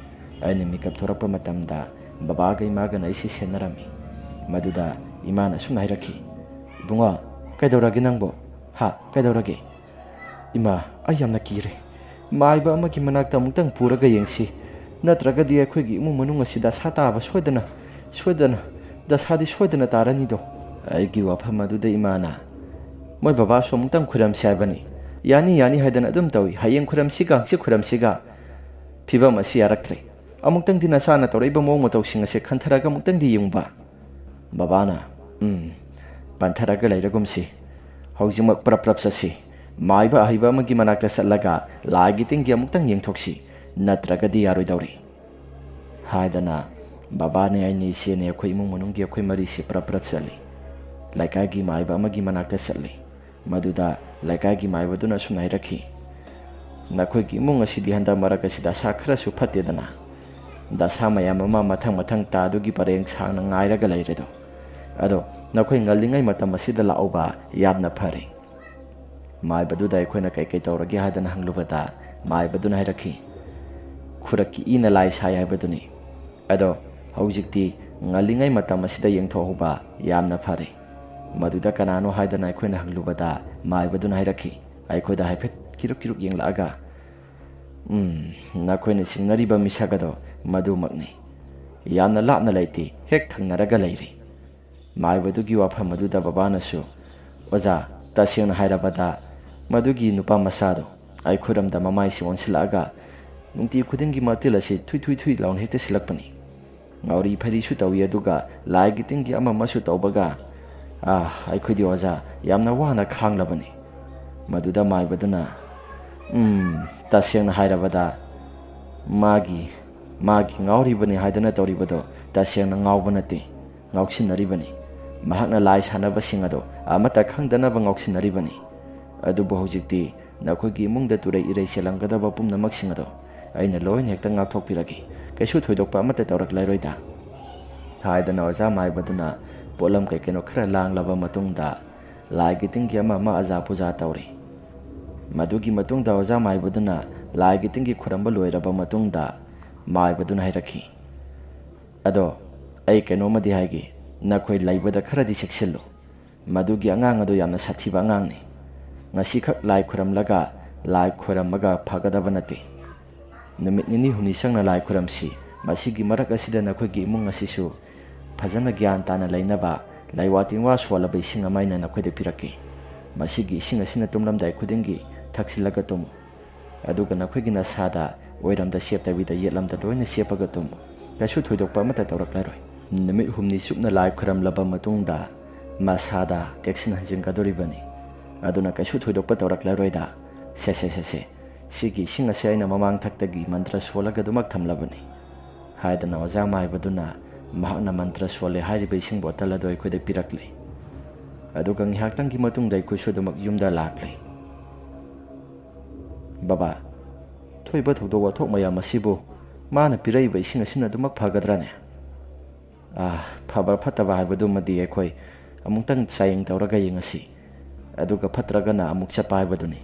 ꯑꯩꯅ ꯃꯤꯀꯞ ꯊꯣꯔꯛꯄ ꯃꯇꯝꯗ ꯕꯕꯥꯒ ꯏꯃꯥꯒꯅ ꯑꯩꯁꯤ ꯁꯦꯟꯅꯔꯝꯃꯤ꯫ ꯃꯗꯨꯗ ꯏꯃꯥꯅ ꯑꯁꯨꯝꯅ ꯍꯥꯏꯔꯛꯈꯤ, "ꯏꯕꯨꯡꯉꯣ, ꯀꯩꯗꯧꯔꯒꯦ ꯅꯪꯕꯣ? ꯍꯥ, ꯀꯩꯗꯧꯔꯒꯦ?" "ꯏꯃꯥ, ꯑꯩ ꯌꯥꯝꯅ ꯀꯤꯔꯦ꯫ ꯃꯥꯏꯕ ꯑꯃꯒꯤ ꯃꯅꯥꯛꯇ ꯑꯃꯨꯛꯇꯪ ꯄꯨꯔꯒ ꯌꯦꯡꯁꯤ꯫ ꯅꯠꯇ꯭ꯔꯒꯗꯤ ꯑꯩꯈꯣꯏꯒꯤ ꯏꯃꯨꯡ ꯃꯅꯨꯡ ꯑꯁꯤ ꯗꯁꯥ ꯇꯥꯕ ꯁꯣꯏꯗꯅ, ꯁꯣꯏꯗꯅ, ꯗꯁꯥꯗꯤ ꯁꯣꯏꯗꯅ ꯇꯥꯔꯅꯤꯗꯣ꯫" ꯑꯩꯒꯤ ꯋꯥꯐꯝ ꯑꯗꯨꯗ ꯏꯃꯥꯅ, "ꯃꯣꯏ ꯕꯕꯥꯁꯨ ꯑꯃꯨꯛꯇꯪ ꯈꯨꯔꯝꯁꯤ ꯍꯥꯏꯕꯅꯤ꯫ ꯌꯥꯅꯤ, ꯌꯥꯅꯤ ꯍꯥꯏꯗꯅ ꯑꯗꯨꯝ ꯇꯧꯏ꯫ ꯍꯌꯦꯡ ꯈꯨꯔꯝꯁꯤꯒ, ꯍꯪꯆꯤꯠ ꯈꯨꯔꯝꯁꯤꯒ꯫ ꯐꯤꯕꯝ ꯑꯁꯤ ꯌꯥꯔꯛꯇ꯭ꯔꯦ꯫ ꯑꯃꯨꯛꯇꯪꯗꯤ ꯅꯆꯥꯅ ꯇꯧꯔꯛꯏꯕ ꯃꯑꯣꯡ ꯃꯇꯧꯁꯤꯡ ꯑꯁꯦ ꯈꯟꯊꯔꯒ ꯑꯃꯨꯛꯇꯪꯗꯤ ꯌꯦꯡꯉꯨꯕ꯫" ꯕꯕꯥꯅ, "ꯎꯝ, ꯄꯟꯊꯔꯒ ꯂꯩꯔꯒꯨꯝꯁꯤ꯫ ꯍꯧꯖꯤꯛꯃꯛ ꯄ꯭ꯔꯞ ꯄ꯭ꯔꯞ ꯆꯠꯁꯤ꯫ ꯃꯥꯏꯕ ꯑꯍꯩꯕ ꯑꯃꯒꯤ ꯃꯅꯥꯛꯇ ꯆꯠꯂꯒ ꯂꯥꯏꯒꯤ ꯇꯤꯟꯒꯤ ꯑꯃꯨꯛꯇꯪ ꯌꯦꯡꯊꯣꯛꯁꯤ, ꯅꯠꯇ꯭ꯔꯒꯗꯤ ꯌꯥꯔꯣꯏꯗꯧꯔꯤ," ꯍꯥꯏꯗꯅ ꯕꯕꯥꯅꯦ, ꯑꯩꯅꯦ, ꯏꯆꯦꯅꯦ, ꯑꯩꯈꯣꯏ ꯏꯃꯨꯡ ꯃꯅꯨꯡꯒꯤ ꯑꯩꯈꯣꯏ ꯃꯔꯤꯁꯤ ꯄ꯭ꯔꯞ ꯄ꯭ꯔꯞ ꯆꯠꯂꯤ꯫ ꯂꯩꯀꯥꯏꯒꯤ ꯃꯥꯏꯕ ꯑꯃꯒꯤ ꯃꯅꯥꯛꯇ ꯆꯠꯂꯤ꯫ ꯃꯗꯨꯗ ꯂꯩꯀꯥꯏꯒꯤ ꯃꯥꯏꯕꯗꯨꯅ ꯑꯁꯨꯝꯅ ꯍꯥꯏꯔꯛꯈꯤ, "ꯅꯈꯣꯏꯒꯤ ꯏꯃꯨꯡ ꯑꯁꯤꯗꯤ ꯍꯟꯗꯛ ꯃꯔꯛ ꯑꯁꯤꯗ ꯗꯁꯥ ꯈꯔꯁꯨ ꯐꯠꯇꯦꯗꯅ꯫ ꯗꯁꯥ ꯃꯌꯥꯝ ꯑꯃ ꯃꯊꯪ ꯃꯊꯪ ꯇꯥꯗꯨꯒꯤ ꯄꯔꯦꯡ ꯁꯥꯡꯅ ꯉꯥꯏꯔꯒ ꯂꯩꯔꯦꯗꯣ꯫ ꯑꯗꯣ ꯅꯈꯣꯏ ꯉꯜꯂꯤꯉꯩ ꯃꯇꯝ ꯑꯁꯤꯗ ꯂꯥꯛꯎꯕ ꯌꯥꯝꯅ ꯐꯔꯦ꯫" ꯃꯥꯏꯕꯗꯨꯗ ꯑꯩꯈꯣꯏꯅ "ꯀꯩ ꯀꯩ ꯇꯧꯔꯒꯦ?" ꯍꯥꯏꯗꯅ ꯍꯪꯂꯨꯕꯗ, ꯃꯥꯏꯕꯗꯨꯅ ꯍꯥꯏꯔꯛꯈꯤ, "ꯈꯨꯔꯛꯀꯤ ꯏꯅ ꯂꯥꯏ ꯁꯥꯏ ꯍꯥꯏꯕꯗꯨꯅꯤ꯫ ꯑꯗꯣ ꯍꯧꯖꯤꯛꯇꯤ ꯉꯜꯂꯤꯉꯩ ꯃꯇꯝ ꯑꯁꯤꯗ ꯌꯦꯡꯊꯣꯛꯍꯧꯕ ꯌꯥꯝꯅ ꯐꯔꯦ꯫" ꯃꯗꯨꯗ ꯀꯅꯥꯅꯣ ꯍꯥꯏꯗꯅ ꯑꯩꯈꯣꯏꯅ ꯍꯪꯂꯨꯕꯗ, ꯃꯥꯏꯕꯗꯨꯅ ꯍꯥꯏꯔꯛꯈꯤ, ꯑꯩꯈꯣꯏꯗ ꯍꯥꯏꯐꯦꯠ ꯀꯤꯔꯨꯛ ꯀꯤꯔꯨꯛ ꯌꯦꯡꯂꯛꯑꯒ, "ꯎꯝ, ꯅꯈꯣꯏꯅ ꯆꯤꯡꯅꯔꯤꯕ ꯃꯤꯁꯛ ꯑꯗꯣ ꯃꯗꯨꯃꯛꯅꯤ꯫ ꯌꯥꯝꯅ ꯂꯥꯞꯅ ꯂꯩꯇꯦ, ꯍꯦꯛ ꯊꯪꯅꯔꯒ ꯂꯩꯔꯦ꯫" ꯃꯥꯏꯕꯗꯨꯒꯤ ꯋꯥꯐꯝ ꯑꯗꯨꯗ ꯕꯕꯥꯅꯁꯨ, "ꯑꯣꯖꯥ, ꯇꯁꯦꯡꯅ ꯍꯥꯏꯔꯕꯗ, ꯃꯗꯨꯒꯤ ꯅꯨꯄꯥ ꯃꯆꯥꯗꯣ ꯑꯩꯈꯣꯏꯔꯣꯝꯗ ꯃꯃꯥꯏꯁꯤ ꯑꯣꯟꯁꯤꯜꯂꯛꯑꯒ ꯅꯨꯡꯇꯤ ꯈꯨꯗꯤꯡꯒꯤ ꯃꯇꯤꯜ ꯑꯁꯤ ꯊꯨꯏ ꯊꯨꯏ ꯊꯨꯏ ꯂꯥꯎꯅ ꯍꯦꯛꯇ ꯁꯤꯜꯂꯛꯄꯅꯤ꯫ ꯉꯥꯎꯔꯤ ꯐꯩꯔꯤꯁꯨ ꯇꯧꯏ, ꯑꯗꯨꯒ ꯂꯥꯏꯒꯤ ꯇꯤꯟꯒꯤ ꯑꯃ ꯑꯃꯁꯨ ꯇꯧꯕꯒ, ꯑꯥ, ꯑꯩꯈꯣꯏꯗꯤ, ꯑꯣꯖꯥ, ꯌꯥꯝꯅ ꯋꯥꯅ ꯈꯥꯡꯂꯕꯅꯤ꯫" ꯃꯗꯨꯗ ꯃꯥꯏꯕꯗꯨꯅ, "ꯎꯝ, ꯇꯁꯦꯡꯅ ꯍꯥꯏꯔꯕꯗ, ꯃꯥꯒꯤ, ꯃꯥꯒꯤ ꯉꯥꯎꯔꯤꯕꯅꯤ ꯍꯥꯏꯗꯅ ꯇꯧꯔꯤꯕꯗꯣ ꯇꯁꯦꯡꯅ ꯉꯥꯎꯕ ꯅꯠꯇꯦ, ꯉꯥꯎꯁꯤꯟꯅꯔꯤꯕꯅꯤ꯫ ꯃꯍꯥꯛꯅ ꯂꯥꯏ ꯁꯥꯟꯅꯕꯁꯤꯡ ꯑꯗꯣ ꯑꯃꯠꯇ ꯈꯪꯗꯅꯕ ꯉꯥꯎꯁꯤꯟꯅꯔꯤꯕꯅꯤ꯫ ꯑꯗꯨꯕꯨ ꯍꯧꯖꯤꯛꯇꯤ ꯅꯈꯣꯏꯒꯤ ꯏꯃꯨꯡꯗ ꯇꯨꯔꯩ ꯏꯔꯩ ꯆꯦꯜꯂꯝꯒꯗꯕ ꯄꯨꯝꯅꯃꯛꯁꯤꯡ ꯑꯗꯣ ꯑꯩꯅ ꯂꯣꯏꯅ ꯍꯦꯛꯇ ꯉꯥꯛꯊꯣꯛꯄꯤꯔꯒꯦ꯫ ꯀꯩꯁꯨ ꯊꯣꯏꯗꯣꯛꯄ ꯑꯃꯠꯇ ꯇꯧꯔꯛꯂꯔꯣꯏꯗ," ꯍꯥꯏꯗꯅ ꯑꯣꯖꯥ ꯃꯥꯏꯕꯗꯨꯅ ꯄꯣꯠꯂꯝ ꯀꯩ ꯀꯩꯅꯣ ꯈꯔ ꯂꯥꯡꯂꯕ ꯃꯇꯨꯡꯗ, ꯂꯥꯏꯒꯤ ꯇꯤꯟꯒꯤ ꯑꯃ ꯑꯃ ꯑꯖꯥ ꯄꯨꯖꯥ ꯇꯧꯔꯤ꯫ ꯃꯗꯨꯒꯤ ꯃꯇꯨꯡꯗ ꯑꯣꯖꯥ ꯃꯥꯏꯕꯗꯨꯅ ꯂꯥꯏꯒꯤ ꯇꯤꯟꯒꯤ ꯈꯨꯔꯝꯕ ꯂꯣꯏꯔꯕ ꯃꯇꯨꯡꯗ, ꯃꯥꯏꯕꯗꯨꯅ ꯍꯥꯏꯔꯛꯈꯤ, "ꯑꯗꯣ ꯑꯩ ꯀꯩꯅꯣꯝꯃꯗꯤ ꯍꯥꯏꯒꯦ, ꯅꯈꯣꯏ ꯂꯩꯕꯗ ꯈꯔꯗꯤ ꯆꯦꯛꯁꯤꯜꯂꯨ꯫ ꯃꯗꯨꯒꯤ ꯑꯉꯥꯡ ꯑꯗꯨ ꯌꯥꯝꯅ ꯁꯥꯊꯤꯕ ꯑꯉꯥꯡꯅꯤ꯫ ꯉꯁꯤꯈꯛ ꯂꯥꯏ ꯈꯨꯔꯝꯂꯒ, ꯂꯥꯏ ꯈꯨꯔꯝꯃꯒ ꯐꯒꯗꯕ ꯅꯠꯇꯦ꯫ ꯅꯨꯃꯤꯠ ꯅꯤꯅꯤ ꯍꯨꯝꯅꯤ ꯆꯪꯅ ꯂꯥꯏ ꯈꯨꯔꯝꯁꯤ꯫ ꯃꯁꯤꯒꯤ ꯃꯔꯛ ꯑꯁꯤꯗ ꯅꯈꯣꯏꯒꯤ ꯏꯃꯨꯡ ꯑꯁꯤꯁꯨ ꯐꯖꯅ ꯒ꯭ꯌꯥꯟ ꯇꯥꯅ ꯂꯩꯅꯕ ꯂꯩꯋꯥ ꯇꯤꯟꯋꯥ ꯁꯣꯜꯂꯕ ꯏꯁꯤꯡ ꯑꯃ ꯑꯩꯅ ꯅꯈꯣꯏꯗ ꯄꯤꯔꯛꯀꯦ꯫ ꯃꯁꯤꯒꯤ ꯏꯁꯤꯡ ꯑꯁꯤꯅ ꯇꯨꯝꯂꯝꯗꯥꯏ ꯈꯨꯗꯤꯡꯒꯤ ꯊꯛꯆꯤꯜꯂꯒ ꯇꯨꯝꯃꯨ꯫ ꯑꯗꯨꯒ ꯅꯈꯣꯏꯒꯤ ꯅꯁꯥꯗ ꯑꯣꯏꯔꯝꯗ ꯆꯦꯞꯇꯕꯤꯗ ꯌꯦꯠꯂꯝꯗ ꯂꯣꯏꯅ ꯆꯦꯞꯄꯒ ꯇꯨꯝꯃꯨ꯫ ꯀꯩꯁꯨ ꯊꯣꯏꯗꯣꯛꯄ ꯑꯃꯠꯇ ꯇꯧꯔꯛꯂꯔꯣꯏ꯫" ꯅꯨꯃꯤꯠ ꯍꯨꯝꯅꯤ ꯆꯨꯞꯅ ꯂꯥꯏ ꯈꯨꯔꯝꯂꯕ ꯃꯇꯨꯡꯗ, ꯃꯁꯥꯗ ꯇꯦꯛꯁꯤꯟ ꯍꯟꯖꯤꯟꯒꯗꯧꯔꯤꯕꯅꯤ꯫ ꯑꯗꯨꯅ ꯀꯩꯁꯨ ꯊꯣꯏꯗꯣꯛꯄ ꯇꯧꯔꯛꯂꯔꯣꯏꯗ꯫ "ꯁꯦ, ꯁꯦ, ꯁꯦ, ꯁꯦ, ꯁꯤꯒꯤ ꯏꯁꯤꯡ ꯑꯁꯦ ꯑꯩꯅ ꯃꯃꯥꯡ ꯊꯛꯇꯒꯤ ꯃꯟꯇ꯭ꯔ ꯁꯣꯜꯂꯒ ꯑꯗꯨꯃꯛ ꯊꯝꯂꯕꯅꯤ" ꯍꯥꯏꯗꯅ ꯑꯣꯖꯥ ꯃꯥꯏꯕꯗꯨꯅ ꯃꯍꯥꯛꯅ ꯃꯟꯇ꯭ꯔ ꯁꯣꯜꯂꯦ ꯍꯥꯏꯔꯤꯕ ꯏꯁꯤꯡ ꯕꯣꯇꯜ ꯑꯗꯨ ꯑꯩꯈꯣꯏꯗ ꯄꯤꯔꯛꯂꯦ꯫ ꯑꯗꯨꯒ ꯉꯥꯏꯍꯥꯛꯇꯪꯒꯤ ꯃꯇꯨꯡꯗ ꯑꯩꯈꯣꯏꯁꯨ ꯑꯗꯨꯃꯛ ꯌꯨꯝꯗ ꯂꯥꯛꯂꯦ꯫ "ꯕꯕꯥ, ꯊꯣꯛꯏꯕ ꯊꯧꯗꯣꯛ ꯋꯥꯊꯣꯛ ꯃꯌꯥꯝ ꯑꯁꯤꯕꯨ ꯃꯥꯅ ꯄꯤꯔꯛꯏꯕ ꯏꯁꯤꯡ ꯑꯁꯤꯅ ꯑꯗꯨꯃꯛ ꯐꯒꯗ꯭ꯔꯥꯅꯦ?" "ꯑꯥ, ꯐꯕ ꯐꯠꯇꯕ ꯍꯥꯏꯕꯗꯨꯃꯗꯤ ꯑꯩꯈꯣꯏ ꯑꯃꯨꯛꯇꯪ ꯆꯥꯌꯦꯡ ꯇꯧꯔꯒ ꯌꯦꯡꯉꯁꯤ, ꯑꯗꯨꯒ ꯐꯠꯇ꯭ꯔꯒꯅ ꯑꯃꯨꯛ ꯆꯠꯄ ꯍꯥꯏꯕꯗꯨꯅꯤ"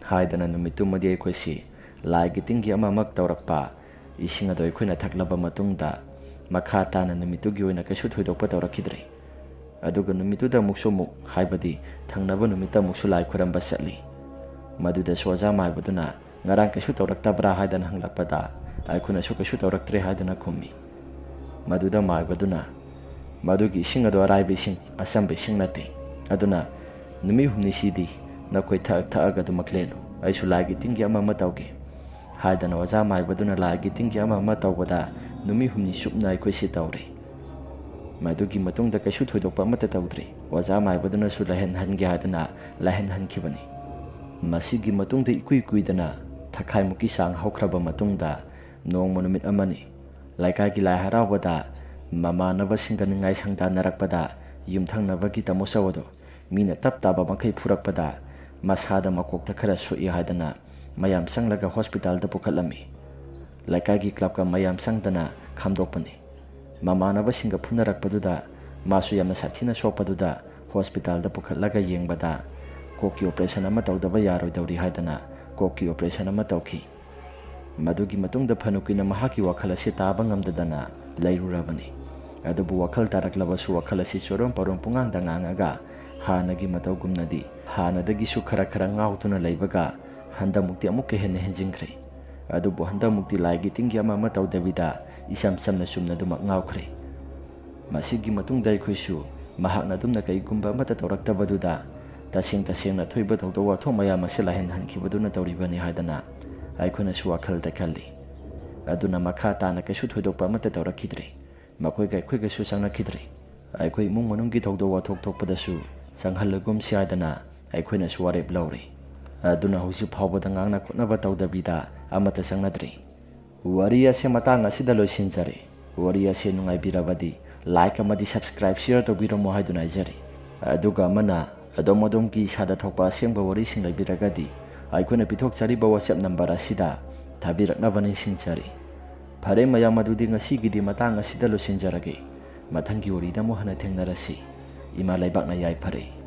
ꯍꯥꯏꯗꯅ ꯅꯨꯃꯤꯠꯇꯨꯃꯗꯤ ꯑꯩꯈꯣꯏꯁꯤ ꯂꯥꯏꯒꯤ ꯇꯤꯟꯒꯤ ꯑꯃ ꯑꯃ ꯇꯧꯔꯛꯄ, ꯏꯁꯤꯡ ꯑꯗꯨ ꯑꯩꯈꯣꯏꯅ ꯊꯛꯂꯕ ꯃꯇꯨꯡꯗ ꯃꯈꯥ ꯇꯥꯅ ꯅꯨꯃꯤꯠꯇꯨꯒꯤ ꯑꯣꯏꯅ ꯀꯩꯁꯨ ꯊꯣꯏꯗꯣꯛꯄ ꯇꯧꯔꯛꯈꯤꯗ꯭ꯔꯦ꯫ ꯑꯗꯨꯒ ꯅꯨꯃꯤꯠꯇꯨꯗ ꯑꯃꯨꯛꯁꯨ ꯑꯃꯨꯛ, ꯍꯥꯏꯕꯗꯤ ꯊꯪꯅꯕ ꯅꯨꯃꯤꯠꯇ ꯑꯃꯨꯛꯁꯨ ꯂꯥꯏ ꯈꯨꯔꯝꯕ ꯆꯠꯂꯤ꯫ ꯃꯗꯨꯗꯁꯨ ꯑꯣꯖꯥ ꯃꯥꯏꯕꯗꯨꯅ "ꯉꯔꯥꯡ ꯀꯩꯁꯨ ꯇꯧꯔꯛꯇꯕ꯭ꯔꯥ?" ꯍꯥꯏꯗꯅ ꯍꯪꯂꯛꯄꯗ ꯑꯩꯈꯣꯏꯅꯁꯨ "ꯀꯩꯁꯨ ꯇꯧꯔꯛꯇ꯭ꯔꯦ" ꯍꯥꯏꯗꯨꯅ ꯈꯨꯝꯃꯤ꯫ ꯃꯗꯨꯗ ꯃꯥꯏꯕꯗꯨꯅ "ꯃꯗꯨꯒꯤ ꯏꯁꯤꯡ ꯑꯗꯨ ꯑꯔꯥꯏꯕ ꯏꯁꯤꯡ, ꯑꯆꯝꯕ ꯏꯁꯤꯡ ꯅꯠꯇꯦ꯫ ꯑꯗꯨꯅ ꯅꯨꯃꯤꯠ ꯍꯨꯝꯅꯤꯁꯤꯗꯤ ꯅꯈꯣꯏ ꯊꯛ ꯊꯛꯑꯒ ꯑꯗꯨꯃꯛ ꯂꯦꯜꯂꯨ, ꯑꯩꯁꯨ ꯂꯥꯏꯒꯤ ꯇꯤꯟꯒꯤ ꯑꯃ ꯑꯃ ꯇꯧꯒꯦ" ꯍꯥꯏꯗꯅ ꯑꯣꯖꯥ ꯃꯥꯏꯕꯗꯨꯅ ꯂꯥꯏꯒꯤ ꯇꯤꯟꯒꯤ ꯑꯃ ꯑꯃ ꯇꯧꯕꯗ ꯅꯨꯃꯤꯠ ꯍꯨꯝꯅꯤ ꯆꯨꯞꯅ ꯑꯩꯈꯣꯏꯁꯤ ꯇꯧꯔꯦ꯫ ꯃꯗꯨꯒꯤ ꯃꯇꯨꯡꯗ ꯀꯩꯁꯨ ꯊꯣꯏꯗꯣꯛꯄ ꯑꯃꯠꯇ ꯇꯧꯗ꯭ꯔꯦ꯫ ꯑꯣꯖꯥ ꯃꯥꯏꯕꯗꯨꯅꯁꯨ ꯂꯥꯏꯍꯟꯍꯟꯒꯦ ꯍꯥꯏꯗꯅ ꯂꯥꯏꯍꯟꯍꯟꯈꯤꯕꯅꯤ꯫ ꯃꯁꯤꯒꯤ ꯃꯇꯨꯡꯗ ꯏꯀꯨꯏ ꯀꯨꯏꯗꯅ ꯊꯈꯥꯏꯃꯨꯛꯀꯤ ꯆꯥꯡ ꯍꯧꯈ꯭ꯔꯕ ꯃꯇꯨꯡꯗ ꯅꯣꯡꯃ ꯅꯨꯃꯤꯠ ꯑꯃꯅꯤ꯫ ꯂꯩꯀꯥꯏꯒꯤ ꯂꯥꯏ ꯍꯔꯥꯎꯕꯗ ꯃꯃꯥꯟꯅꯕꯁꯤꯡꯒ ꯅꯤꯡꯉꯥꯏ ꯁꯪꯗꯥꯅꯔꯛꯄꯗ ꯌꯨꯝꯊꯪꯅꯕꯒꯤ ꯇꯥꯃꯣ ꯆꯧ ꯑꯗꯨ ꯃꯤꯅ ꯇꯞ ꯇꯥꯕ ꯃꯈꯩ ꯐꯨꯔꯛꯄꯗ ꯃꯁꯥꯗ ꯃꯀꯣꯛꯇ ꯈꯔ ꯁꯣꯛꯏ ꯍꯥꯏꯗꯅ ꯃꯌꯥꯝ ꯆꯪꯂꯒ ꯍꯣꯁꯄꯤꯇꯥꯜꯗ ꯄꯨꯈꯠꯂꯝꯃꯤ꯫ ꯂꯩꯀꯥꯏꯒꯤ ꯀ꯭ꯂꯕꯀ ꯃꯌꯥꯝ ꯆꯪꯗꯅ ꯈꯥꯝꯗꯣꯛꯄꯅꯤ꯫ ꯃꯃꯥꯟꯅꯕꯁꯤꯡꯒ ꯐꯨꯅꯔꯛꯄꯗꯨꯗ ꯃꯥꯁꯨ ꯌꯥꯝꯅ ꯁꯥꯊꯤꯅ ꯁꯣꯛꯄꯗꯨꯗ ꯍꯣꯁꯄꯤꯇꯥꯜꯗ ꯄꯨꯈꯠꯂꯒ ꯌꯦꯡꯕꯗ ꯀꯣꯛꯀꯤ ꯑꯣꯄꯔꯦꯁꯟ ꯑꯃ ꯇꯧꯗꯕ ꯌꯥꯔꯣꯏꯗꯧꯔꯤ ꯍꯥꯏꯗꯅ ꯀꯣꯛꯀꯤ ꯑꯣꯄꯔꯦꯁꯟ ꯑꯃ ꯇꯧꯈꯤ꯫ ꯃꯗꯨꯒꯤ ꯃꯇꯨꯡꯗ ꯐꯅ ꯀꯨꯏꯅ ꯃꯍꯥꯛꯀꯤ ꯋꯥꯈꯜ ꯑꯁꯤ ꯇꯥꯕ ꯉꯝꯗꯗꯅ ꯂꯩꯔꯨꯔꯕꯅꯤ꯫ ꯑꯗꯨꯕꯨ ꯋꯥꯈꯜ ꯇꯥꯔꯛꯂꯕꯁꯨ ꯋꯥꯈꯜ ꯑꯁꯤ ꯆꯣꯔꯣꯝ ꯄꯔꯣꯝ ꯄꯨꯡꯉꯥꯡꯗ ꯉꯥꯡꯉꯒ ꯍꯥꯟꯅꯒꯤ ꯃꯇꯧꯒꯨꯝꯅꯗꯤ ꯍꯥꯟꯅꯗꯒꯤꯁꯨ ꯈꯔ ꯈꯔ ꯉꯥꯎꯗꯨꯅ ꯂꯩꯕꯒ ꯍꯟꯗꯛꯃꯨꯛꯇꯤ ꯑꯃꯨꯛꯀ ꯍꯦꯟꯅ ꯍꯦꯟꯖꯤꯟꯈ꯭ꯔꯦ꯫ ꯑꯗꯨꯕꯨ ꯍꯟꯗꯛꯃꯨꯛꯇꯤ ꯂꯥꯏꯒꯤ ꯇꯤꯟꯒꯤ ꯑꯃ ꯑꯃ ꯇꯧꯗꯕꯤꯗ ꯏꯆꯝ ꯆꯝꯅ ꯆꯨꯝꯅ ꯑꯗꯨꯃꯛ ꯉꯥꯎꯈ꯭ꯔꯦ꯫ ꯃꯁꯤꯒꯤ ꯃꯇꯨꯡꯗ ꯑꯩꯈꯣꯏꯁꯨ ꯃꯍꯥꯛꯅ ꯑꯗꯨꯝꯅ ꯀꯩꯒꯨꯝꯕ ꯑꯃꯠꯇ ꯇꯧꯔꯛꯇꯕꯗꯨꯗ ꯇꯁꯦꯡ ꯇꯁꯦꯡꯅ ꯊꯣꯛꯏꯕ ꯊꯧꯗꯣꯛ ꯋꯥꯊꯣꯛ ꯃꯌꯥꯝ ꯑꯁꯤ ꯂꯥꯏꯍꯟꯍꯟꯈꯤꯕꯗꯨꯅ ꯇꯧꯔꯤꯕꯅꯤ ꯍꯥꯏꯗꯅ ꯑꯩꯈꯣꯏꯅꯁꯨ ꯋꯥꯈꯜꯗ ꯈꯜꯂꯤ꯫ ꯑꯗꯨꯅ ꯃꯈꯥ ꯇꯥꯅ ꯀꯩꯁꯨ ꯊꯣꯏꯗꯣꯛꯄ ꯑꯃꯠꯇ ꯇꯧꯔꯛꯈꯤꯗ꯭ꯔꯦ꯫ ꯃꯈꯣꯏꯒ ꯑꯩꯈꯣꯏꯒꯁꯨ ꯆꯪꯅꯈꯤꯗ꯭ꯔꯦ꯫ ꯑꯩꯈꯣꯏ ꯏꯃꯨꯡ ꯃꯅꯨꯡꯒꯤ ꯊꯧꯗꯣꯛ ꯋꯥꯊꯣꯛ ꯊꯣꯛꯄꯗꯁꯨ ꯆꯪꯍꯜꯂꯒꯨꯝꯁꯤ ꯍꯥꯏꯗꯅ ꯑꯩꯈꯣꯏꯅꯁꯨ ꯋꯥꯔꯦꯞ ꯂꯧꯔꯦ꯫ ꯑꯗꯨꯅ ꯍꯧꯖꯤꯛ ꯐꯥꯎꯕꯗ ꯉꯥꯡꯅ ꯈꯣꯠꯅꯕ ꯇꯧꯗꯕꯤꯗ ꯑꯃꯠꯇ ꯆꯪꯅꯗ꯭ꯔꯤ꯫ ꯋꯥꯔꯤ ꯑꯁꯦ ꯃꯇꯥꯡ ꯑꯁꯤꯗ ꯂꯣꯏꯁꯤꯟꯖꯔꯦ꯫ ꯋꯥꯔꯤ ꯑꯁꯦ ꯅꯨꯡꯉꯥꯏꯕꯤꯔꯕꯗꯤ like ꯑꯃꯗꯤ subscribe, share ꯇꯧꯕꯤꯔꯝꯃꯣ ꯍꯥꯏꯗꯨꯅ ꯍꯥꯏꯖꯔꯤ꯫ ꯑꯗꯨꯒ ꯑꯃꯅ, ꯑꯗꯣꯝ ꯑꯗꯣꯝꯒꯤ ꯏꯁꯥꯗ ꯊꯣꯛꯄ ꯑꯁꯦꯡꯕ ꯋꯥꯔꯤꯁꯤꯡ ꯂꯩꯕꯤꯔꯒꯗꯤ ꯑꯩꯈꯣꯏꯅ ꯄꯤꯊꯣꯛꯆꯔꯤꯕ WhatsApp number ꯑꯁꯤꯗ ꯊꯥꯕꯤꯔꯛꯅꯕ ꯅꯤꯡꯁꯤꯡꯖꯔꯤ꯫ ꯐꯔꯦ ꯃꯌꯥꯝ, ꯑꯗꯨꯗꯤ ꯉꯁꯤꯒꯤꯗꯤ ꯃꯇꯥꯡ ꯑꯁꯤꯗ ꯂꯣꯏꯁꯤꯟꯖꯔꯒꯦ꯫ ꯃꯊꯪꯒꯤ ꯋꯥꯔꯤꯗ ꯑꯃꯨꯛ ꯍꯟꯅ ꯊꯦꯡꯅꯔꯁꯤ꯫ ꯏꯃꯥ ꯂꯩꯕꯥꯛꯅ ꯌꯥꯏꯐꯔꯦ꯫